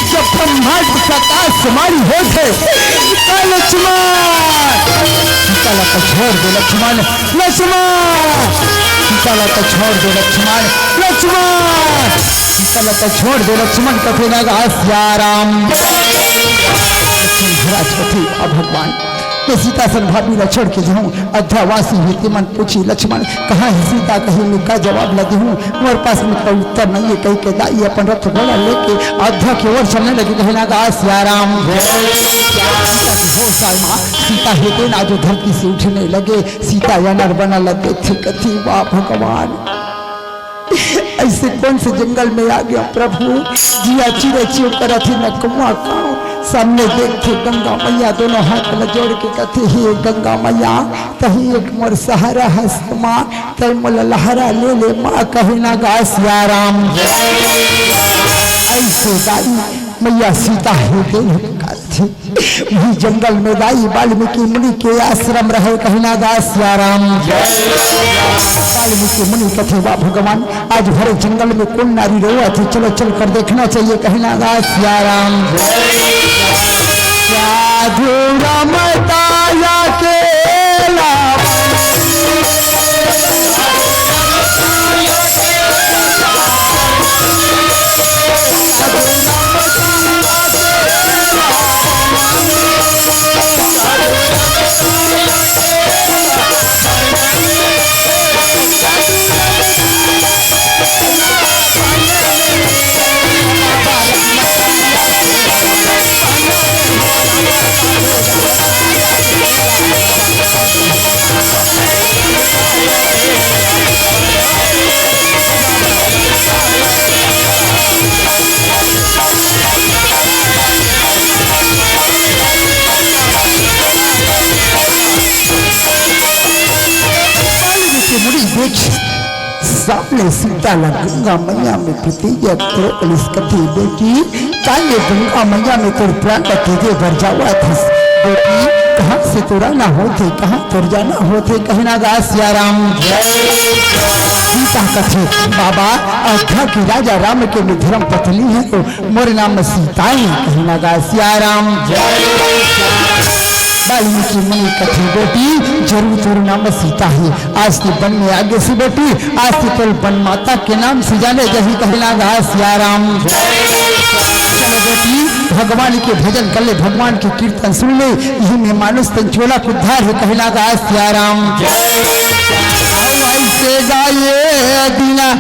जब ब्रह्मांड सकाशवाणी होथे, त लक्ष्मण, सीता ला तो छोड़ दे लक्ष्मण, लक्ष्मण, सीता ला तो छोड़ दे लक्ष्मण, लक्ष्मण, सीता ला तो छोड़ दे लक्ष्मण, कथे ना गा सिया राम। लक्ष्मण महाराज कथे, "आ भगवान, मैं सीता सन भाभी ला छोड़ के जाहूँ?" अयोध्यावासी हे तेमन पूछी, "लक्ष्मण, कहाँ हे सीता?" कही, "मैं का जवाब ला देहूँ, मोर पास में कोई उत्तर नहीं है।" कही के दाई अपन रथ घोड़ा लेके अयोध्या की ओर चलने लगे। कहे ना गा सिया राम। सीता के होश आए माँ, सीता हे तेन आज धरती से उठने लगे। सीता या नर बना लगे थे, कथी, "वाह भगवान, ऐसे कौन से जंगल में आ गया प्रभु?" जिया चिरे चिव करत ही न कौआ काव। सामने देख के गंगा मैया दोनों हाथ ल जोड़ के कथे, "हे गंगा मैया, तही एक मोर सहारा हस माँ, तही मोला लहरा ले ले माँ।" कहे ना गा सिया राम। ऐसे दाई मैया सीता हे तेन कथे। वही जंगल में दाई वाल्मीकि मुनि के आश्रम रहे। कहे ना गा सिया राम। वाल्मीकि मुनि कथे, "वाह भगवान, आज भरे जंगल में कौन नारी रोवत हे, चलो चल कर देखना चाहिए।" कहे ना गा सिया राम। साधु रमता अकेला। वाल्मीकि मुनि देख सामने सीता ला गंगा मैया में भतीजा क्रोध निष्कथी बेटी, काहे गंगा मैया में तोर प्राण ला तेजे बर जावत हस? बेटी, कहाँ से तोर आना होथे, कहाँ तोर जाना होथे? कहे ना गा सिया राम। सीता कथे, "बाबा, अयोध्या के राजा राम के मैं धर्म पत्नी हे, तो मोर नाम सीता हे।" कहे ना गा सिया राम। वाल्मीकि मुनि कथे, "बेटी, जरूर तोर नाम सीता हे। आज ते वन में आगे से बेटी, आज ते तोर वन माता के नाम से जाने जाही।" कहे ना गा सिया राम। चलो बेटी, भगवान के भजन कर ले, भगवान के कीर्तन सुन ले, यही में मानुष तन चोला उद्धार हे। कहे ना गा सिया राम। अउ ऐसे गाए दीना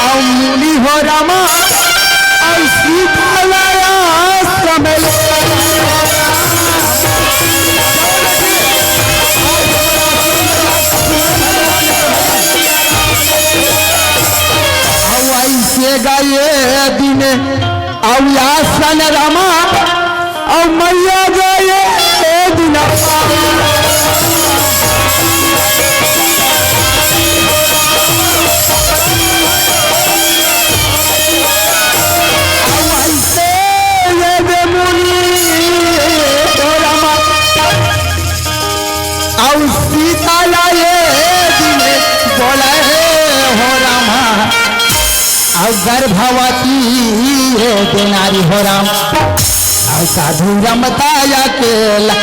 अउ मुनि हो रामा, अउ सीता लाया समय। गा ये दिन, अउ आसन रामा, अउ मैया गा ये दिन। अउ अइसे ये दे मुनि, ओ रामा, अउ सीता ला ये दिन बोले हो रामा। अउ गर्भवती ये दे नारी हो राम, अउ साधु रमता अकेला।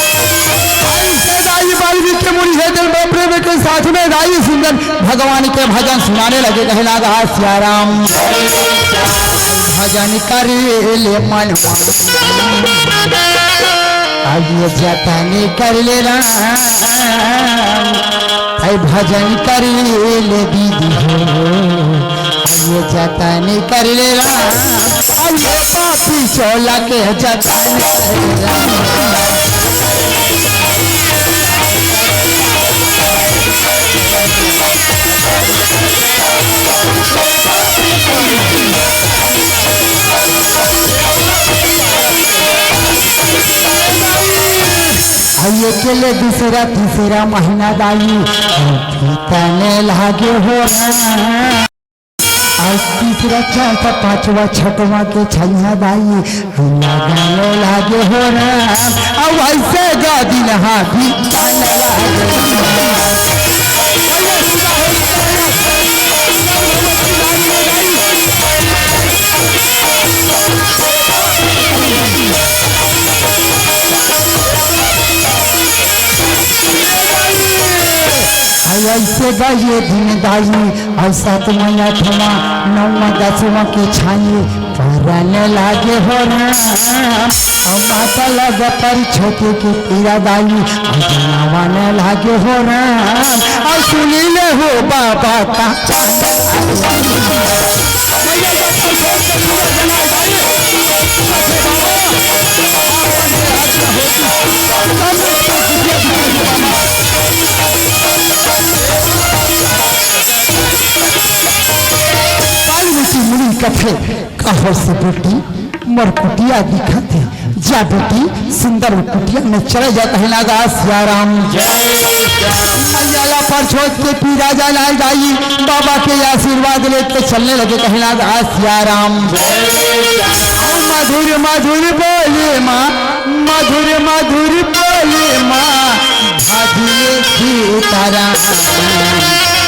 अइसे दाई वाल्मीकि मुनि हे दिल में प्रेम के साथ में दाई सुंदर भगवान के भजन सुनाने लगे, कहे लागा, "सिया राम।" भजन कर ले मन, अब ये जतन कर ले राम, ऐ भजन कर ले दीदी हो, अब ये जतन कर ले राम, अब ये पापी चोला के जतन कर ले राम। अउ ये के ले दूसरा तीसरा महीना दाई, अउ फीता ने लागे हो राम। अउ तीसरा चौथा पांचवा छठवा के छैया दाई, अउ लगाने लागे हो राम। अउ अइसे गा दिन हाथी अउ अइसे गा ये दिन दाई, अउ सातवां आठवां नौवां दसवां के छाई, परन लागे हो राम। अउ माता लगा पर छोटे के पीरा दाई, अउ जनावन लागे हो राम। अउ सुनी ले हो बाबा का वाल्मीकि मुनि कथे, "कहो से बेटी, मोर कुटिया दिखत हे, जा बेटी, सुंदर कुटिया में चले जा।" कहे लागा, "सिया राम।" मैया ला परछोत के पीरा जाना जाई, बाबा के आशीर्वाद लेके चलने लगे, कहे लागा, "सिया राम।" मधुर मधुर बोले माँ, मधुर मधुर बोले माँ, भजिए सीताराम।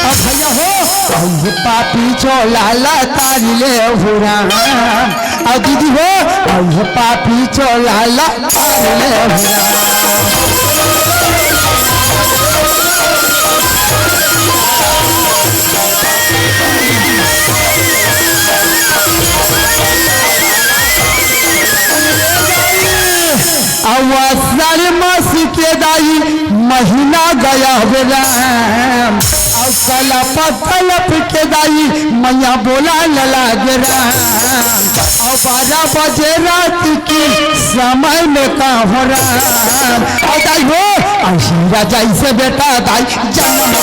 अब भैया हो, अब ये पापी चोला ला तारी ले हो राम। अब दीदी हो, अब ये पापी चोला ला तारी ले हो राम। अउ आषाढ़ मास के दाई महीना गया हो राम, अउ कलप कलप के दाई मैया बोला न लागे राम, अउ बारह बजे रात के समय में का हो राम, अउ दाई हो, अउ हीरा जैसे बेटा दाई जन्म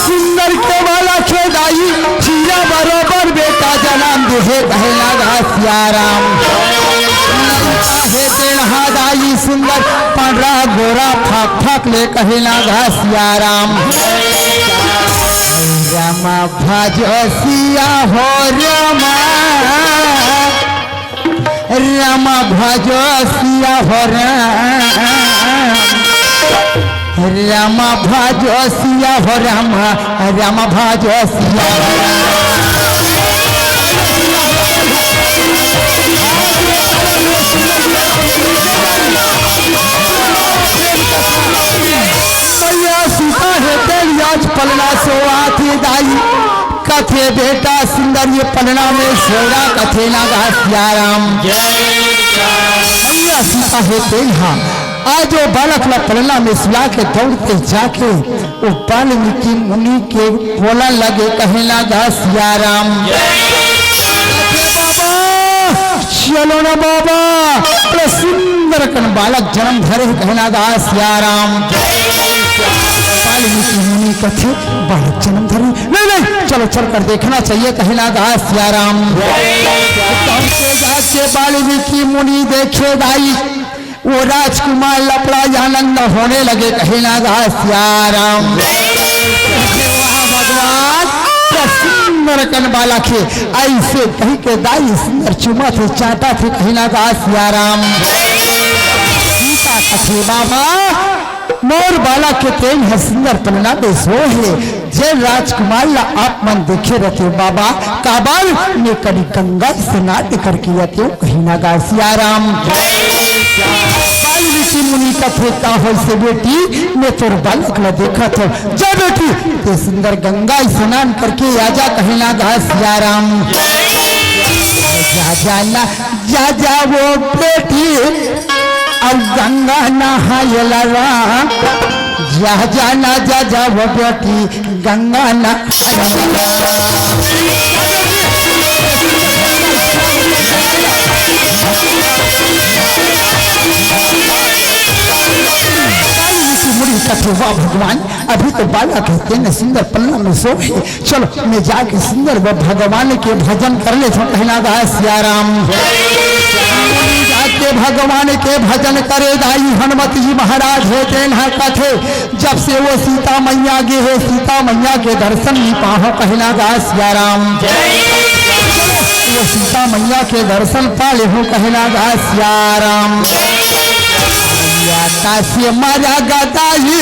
सुंदर के वाला खेदाई, हीरा बरोबर बेटा जन्म देहे, कहला गा सियाराम। लइका हे तेरहा दाई सुंदर, पंडरा गोरा फक फक ले, कहला गा सियाराम। रामा भजो सिया हो रामा, रामा भजो सिया हो राम, रामा भजो सिया हो राम, रामा भजो सिया हो राम। मैया सीता हे तेरी आज पलना सोआत, दाई, कथे बेटा सुंदर ये पलना में सोय रा, कथे ना गा सियाराम। भैया सीता हे तेन हा, आज वो बालक ला पलना में सुला के दौड़ते जाके वो वाल्मीकि मुनि के बोला लगे, कहे ना गा सियाराम। बाबा, चलो ना बाबा, बड़ा सुंदर कन बालक जन्म धरे, कहे ना गा सियाराम। वाल्मीकि मुनि कथे, बालक जन्म धरे, नहीं, नहीं, चलो चल कर देखना चाहिए, कहे ना गा सियाराम। दौड़ते जाके वाल्मीकि मुनि देखे दाई, वो राजकुमार लपड़ा आनंद होने लगे, कहे ना गा सियाराम। वाह भगवान, क्या सुंदर कन बालक हे। ऐसे कही के दाई सुंदर चुमा थे, चाटा थे, कहे ना गा सियाराम। सीता कथे बाबा, मोर बालक के तेन ह सुंदर पलना में सोय हे। जे राजकुमार ला आप मन देखे रहते हो बाबा, काबर में कभी गंगा स्नान करके आते हो, कहे ना गा सियाराम। वाल्मीकि मुनि कथे का होइसे बेटी, मैं तोर बालक ला देखत हो, जा बेटी ते सुंदर गंगा स्नान करके आ जा, कहे ना गा सियाराम। जा जा ना, जा जा वो बेटी, अब गंगा नहाए ला रा। जा जा ना, जा जा वो बेटी, गंगा ना। मुनि कथे, वाह भगवान, अभी तो बालक हे, तेने सुंदर पलना में सोय हे। चलो, मैं जाके सुंदर वो भगवान के भजन कर लेथों, कहे ना गा सियाराम। जाके भगवान के भजन करे दाई, हनुमत जी महाराज हे तेन हा कथे, जब से वो सीता मैया गे हे, सीता मैया के दर्शन नहीं पाहो, कहे ना गा सियाराम। वो सीता मैया के दर्शन पा लेहूं, कहे ना गा सियाराम। मैया का से मरा गा दाई,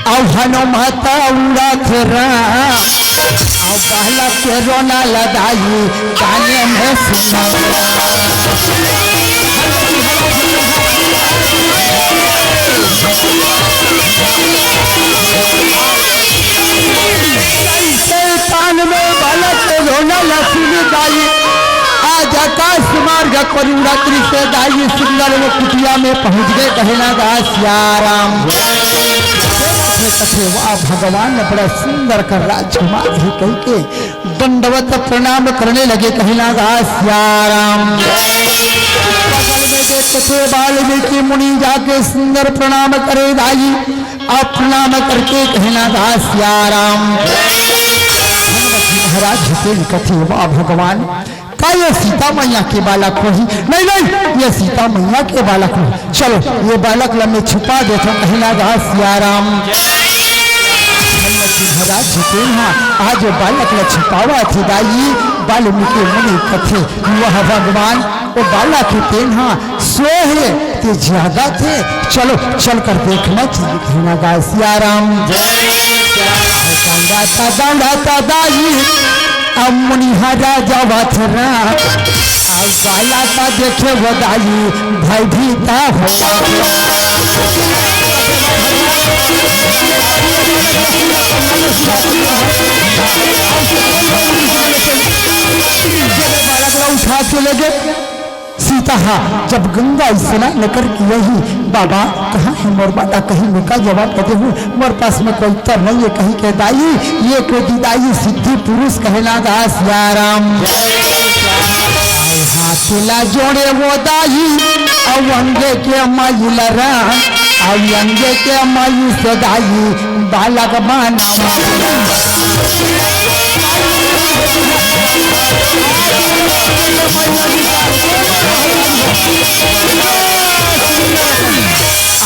अब हनुमत उड़त राम, अब बालक के रोना ला दाई, काने में सुना। शैतान में बालक के रोना ला सुनी दाई, आज आकाश मार्ग करी उड़ातरी से दाई सुंदर वो कुटिया में पहुंच गे, कहे ना गा सियाराम। कथे, कथे, वाह भगवान, बड़ा सुंदर कर राजकुमार हे, कहि के दंडवत प्रणाम करने लगे, कहे ना गा सियाराम। बगल में देखते वाल्मीकि मुनि जाके सुंदर प्रणाम करे दाई, अब प्रणाम करके कहे ना गा सियाराम। हनुमत जी महाराज झुके कथे, वाह भगवान, का ये सीता मैया के बालक होही? नहीं, नहीं, ये सीता मैया के बालक होही। चलो, ये बालक ला मैं छुपा देथों, कहे ना गा सियाराम। हनुमत जी महाराज झुके हा, आज ये बालक ला छुपावत हे दाई, वाल्मीकि मुनि कथे, वाह भगवान, वो बालक हे तेन हा सोय हे, ते जागत हे, चलो चल कर देखना चाहिए, कहे ना गा सियाराम। दौड़ाता दौड़ाता दाई, अब मुनिहरा जावत रा, अब बालक देखे वो दाई, भयभीता हो। बालक ला उठा के ले गे। सीता हा जब गंगा स्नान करके आही, बाबा कहाँ हे मोर बालक, कहीं मैं का जवाब देहूँ, मोर पास में कोई उत्तर नहीं हे, कहि के दाई ये कोई दाई सिद्धि पुरुष कहे ना गा सियाराम। हाथ ला जोड़े वो दाई, अउ अंगे के माई ला राम, अउ अंगे के माई से दाई बालक बना।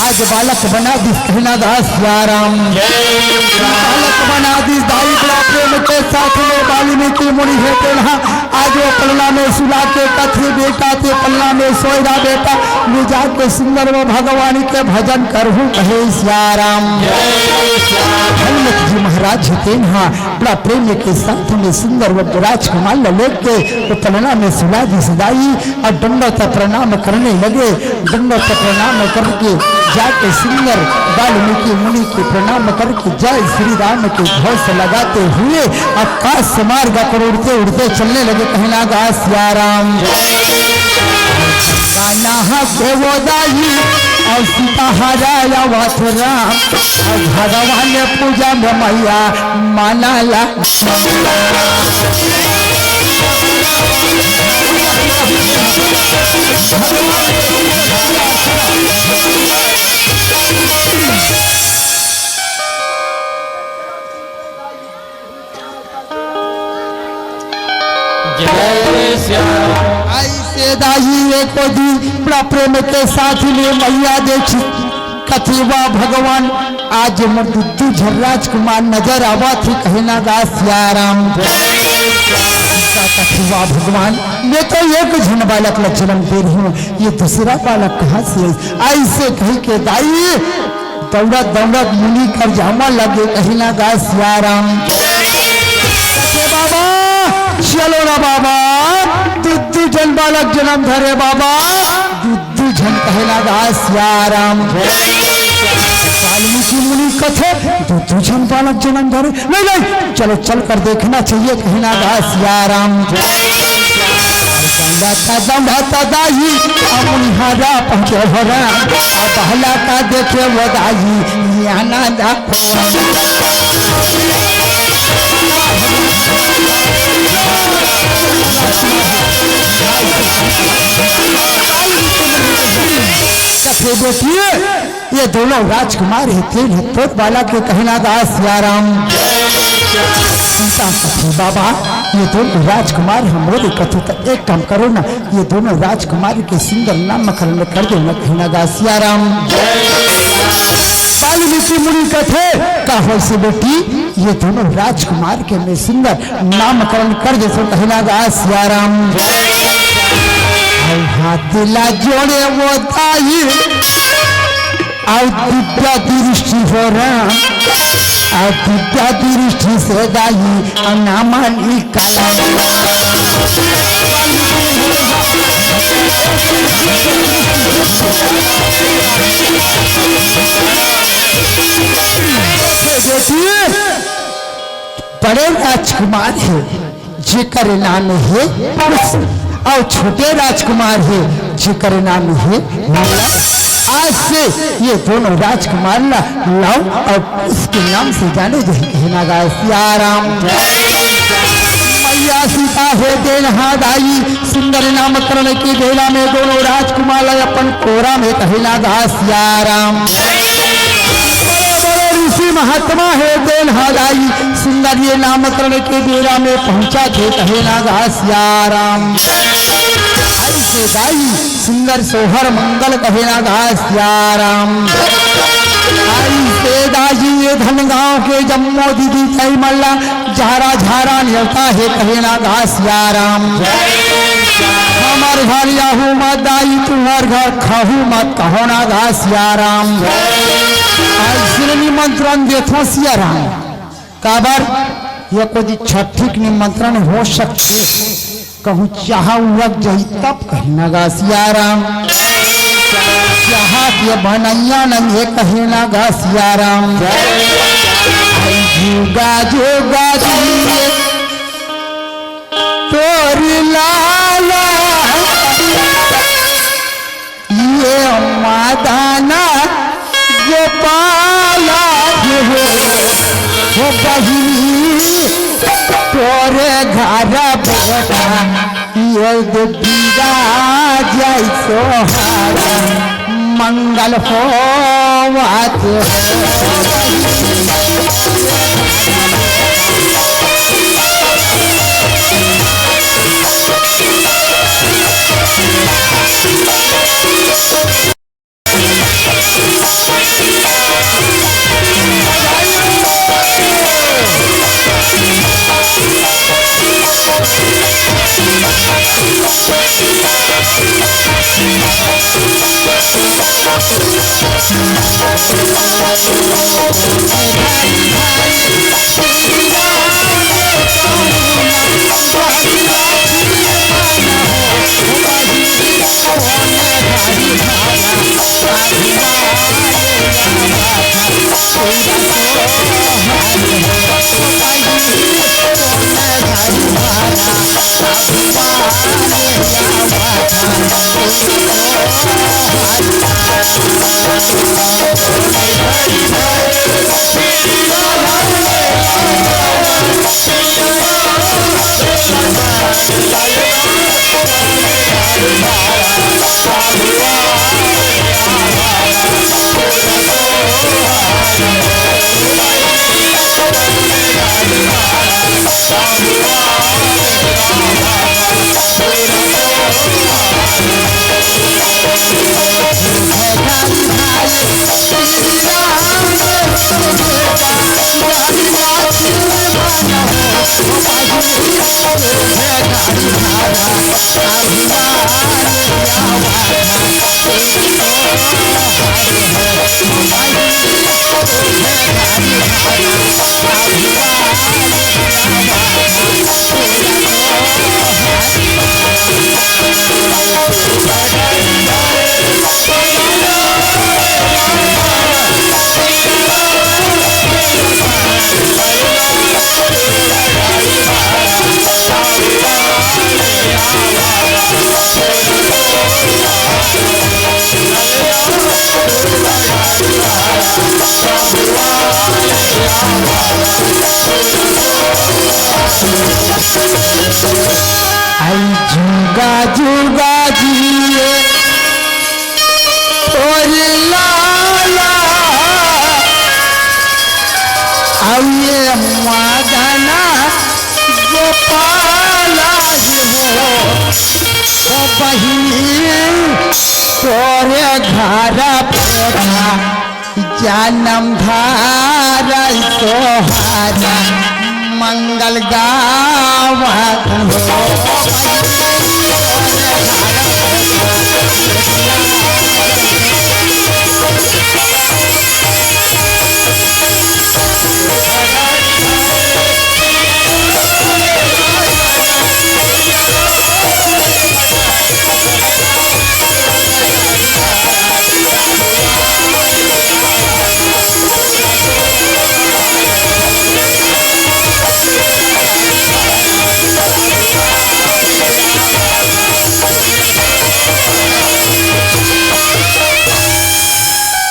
आज बालक बना दिस, कहे ना गा सियाराम। बालक बना दिस दाई, बड़ा प्रेम के साथ में वाल्मीकि मुनि हे तेन हा। आज वो पलना में सुला के कथे, बेटा ते पलना में सोय रा बेटा, ले जाके सुंदर वो भगवान के भजन करहूँ, कहे सियाराम। हनुमत जी महाराज हे तेन हा बड़ा प्रेम के साथ में सुंदर वो राजकुमार ला लेके वो पलना में सुला दिस दाई, अउ दंडवत प्रणाम करने लगे। दंडवत प्रणाम करके जाके सुंदर वाल्मीकि मुनि के प्रणाम करके जय श्री राम के घोष लगाते हुए आकाश मार्ग पर उड़ते उड़ते चलने लगे। कहना गा सिया राम। गाना हा देवो दाई और सीता हराया वाथ राम और भगवान पूजा में मैया माना ला। जय श्याम। ऐसे दाई एको दिन बड़ा प्रेम के साथ ले मैया देखी कथे वा भगवान, आज मोर दुद्दू झन राजकुमार नजर आवत हे। कहना गा सिया राम। सीता कथे वा भगवान, मैं तो एक झन बालक ला जन्म दे रही हूँ, ये दूसरा बालक कहाँ से आइस? ऐसे कही के दाई दौड़त दौड़त मुनि कर जामा लगे। कहना गा सिया राम। कथे बाबा, चलो ना बाबा, दुद्दू झन बालक जन्म धरे बाबा, दुद्दू झन। कहना गा सिया राम। वाल्मीकि मुनि कथे दुद्दू झन बालक जन्म धरे, नहीं नहीं, चलो चल कर देखना चाहिए। कहना गा सिया राम। दौड़त दौड़त दाई मुनिहारा पहुँचे हो राम, पहला का देखे वो दाई आना दा। कथे बेटी, ये दोनों राजकुमार हे, तेन ह तोर बालक हे। कहना गा सिया राम। सीता कथे बाबा, ये दोनों राजकुमार ह मोरे कथे, त एक काम करो ना, ये दोनों राजकुमार के सुंदर नामकरण कर दो ना। कहना गा सिया राम। वाल्मीकि मुनि कथे का होइसे बेटी, ये दोनों राजकुमार के मैं सुंदर नामकरण कर देथों। कहना गा सिया राम। हाथ ला जोड़े वो दाई, अउ दिव्या दृष्टि हो राम, अउ दिव्या दृष्टि से दाई अउ नाम निकाला। बेटी, बड़े राजकुमार हे, जेकर नाम हे कुश, अउ छोटे राजकुमार हे, जेकर नाम हे नीला। आज से ये दोनों राजकुमार ला लव अउ कुश के नाम से जाने जाही। कहना गा सिया राम। मैया सीता हे तेन हा दाई सुंदर नामकरण के बेला में दोनों राजकुमार ला अपन कोरा में। कहना गा सिया राम। बड़े बड़े ऋषि महात्मा हे तेन हा दाई सुंदर ये नामकरण के बेरा में पहुंचा थे। कहना गा सिया राम। ऐसे दाई सुंदर सोहर मंगल। कहना गा सिया राम। ऐसे दाई ये धन गांव के जम्मो दीदी ताई मन ला झारा झारा नेवता हे। कहना गा सिया राम। हमर घर आहू मत दाई, तुम्हर घर खाहू मत। कहना गा सिया राम। अइसने निमंत्रण देथों सिया राम। काबर ये कोई छठिक निमंत्रण हो सकथे, कहूँ चाहा उलग जाही तब। कहना गा सिया राम। चाहा के बनैया नइ हे। कहना गा सिया राम। जुगा जुगा दिए तोरी लाला, ये मादाना गोपाला हो, हो बहिनी तोरे घर बेटा, ये दे बीरा जाई सोहारा। मंगल होवत हो। गाजू गाजिए तोर लाला, अउ ये मदना गोपाला ये वो, ओ बहिनी तोरे घर पेरा जनम धारा सोहारा मंगल गावत हो।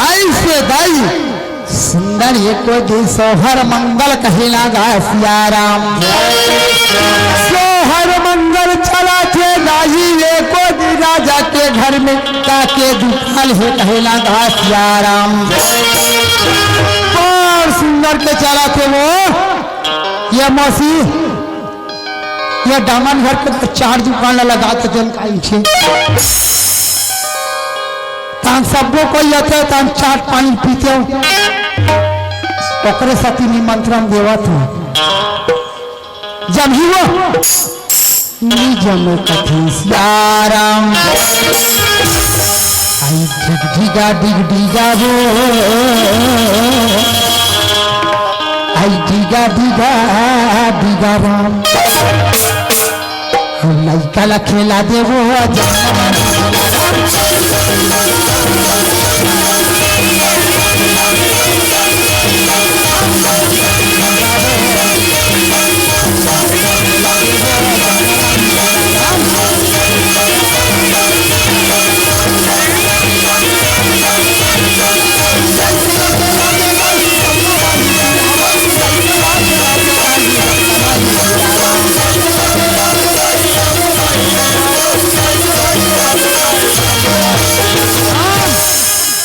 अइसे दाई सुंदर एको दिन सोहर मंगल कहेला गा सियाराम। सोहर मंगल चला थे दाई एको दिन राजा के घर में काके दुकान हे कहेला गा सियाराम। बड़ सुंदर के चला थे वो ये मौसी ये डामन घर के चार दुकान ला लगा तो जन काई छे। तान सब्बो कोई आथे, तान चाट पानी पीथे। ओकरे साथी निमंत्रण देवत हो। जब ही वो निजम कथी सियाराम। आई डिगडिगा डिगडिगा वो। आई डिगा डिगा डिगा राम। हम लइका ला खेला देबो।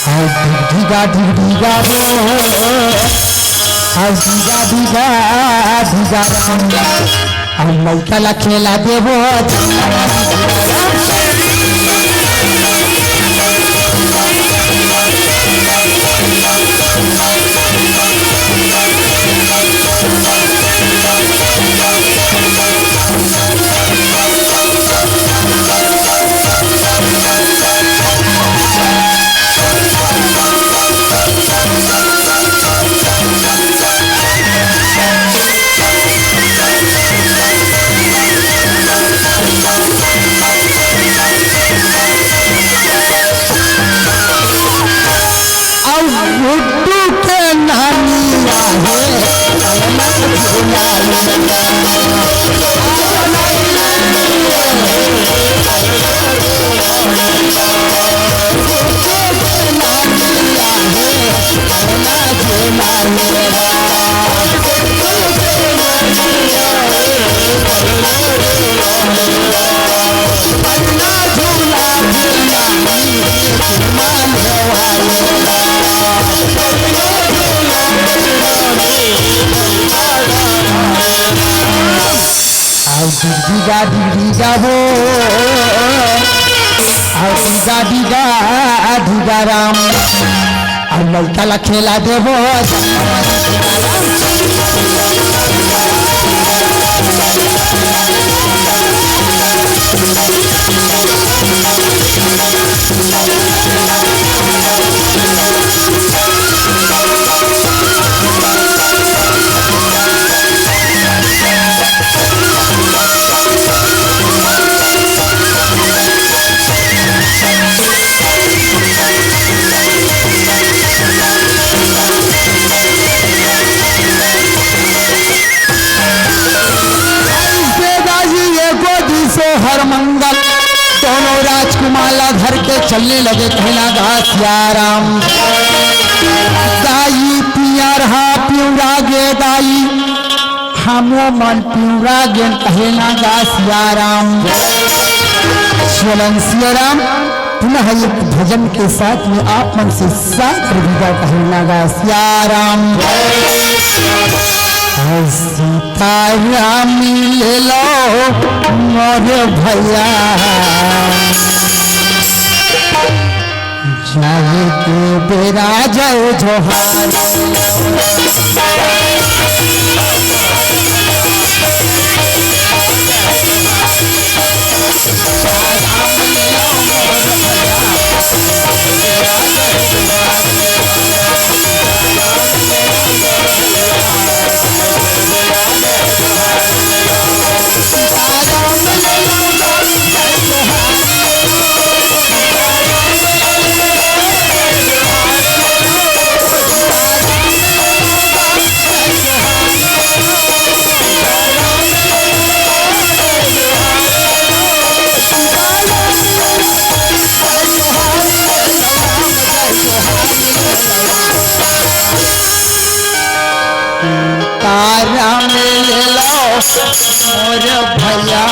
हाय ढिग ढिगा ढिग ढिगा रो, हाय ढिगा ढिगा ढिगा राम। हम लइका ला खेला देबो। अउ गुड्डू के नानी आहे, अउ डिगडिगा डिगडिगा वो, अउ डिगा डिगा डिगा राम। अउ लइका ला खेला देबो। अइसे दाई एगो दिसो हर मंगल, दोनों राजकुमार ला धर के चलने लगे, कहना गा सियाराम। दाई पियर हा पिउरा गे दाई, मोह मन पिंवरा गेन कहे ना गा सिया राम। चलन सिया राम, पुनः एक भजन के साथ में आप मन से सादर विदा कहे ना गा सिया राम। सीताराम ले लो मोर भैया, जाए के बेरा जय जोहार। तारा में ले लो मोर भैया,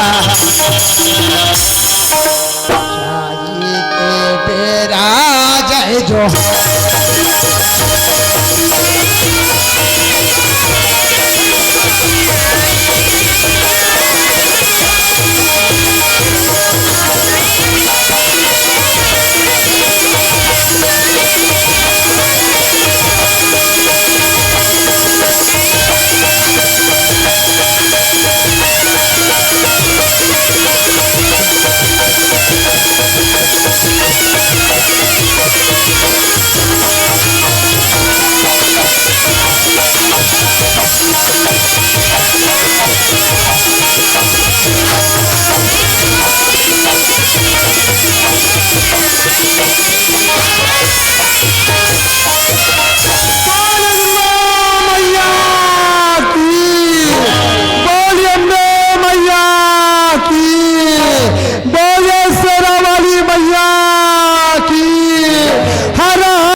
जाई के बेरा जय जोहार।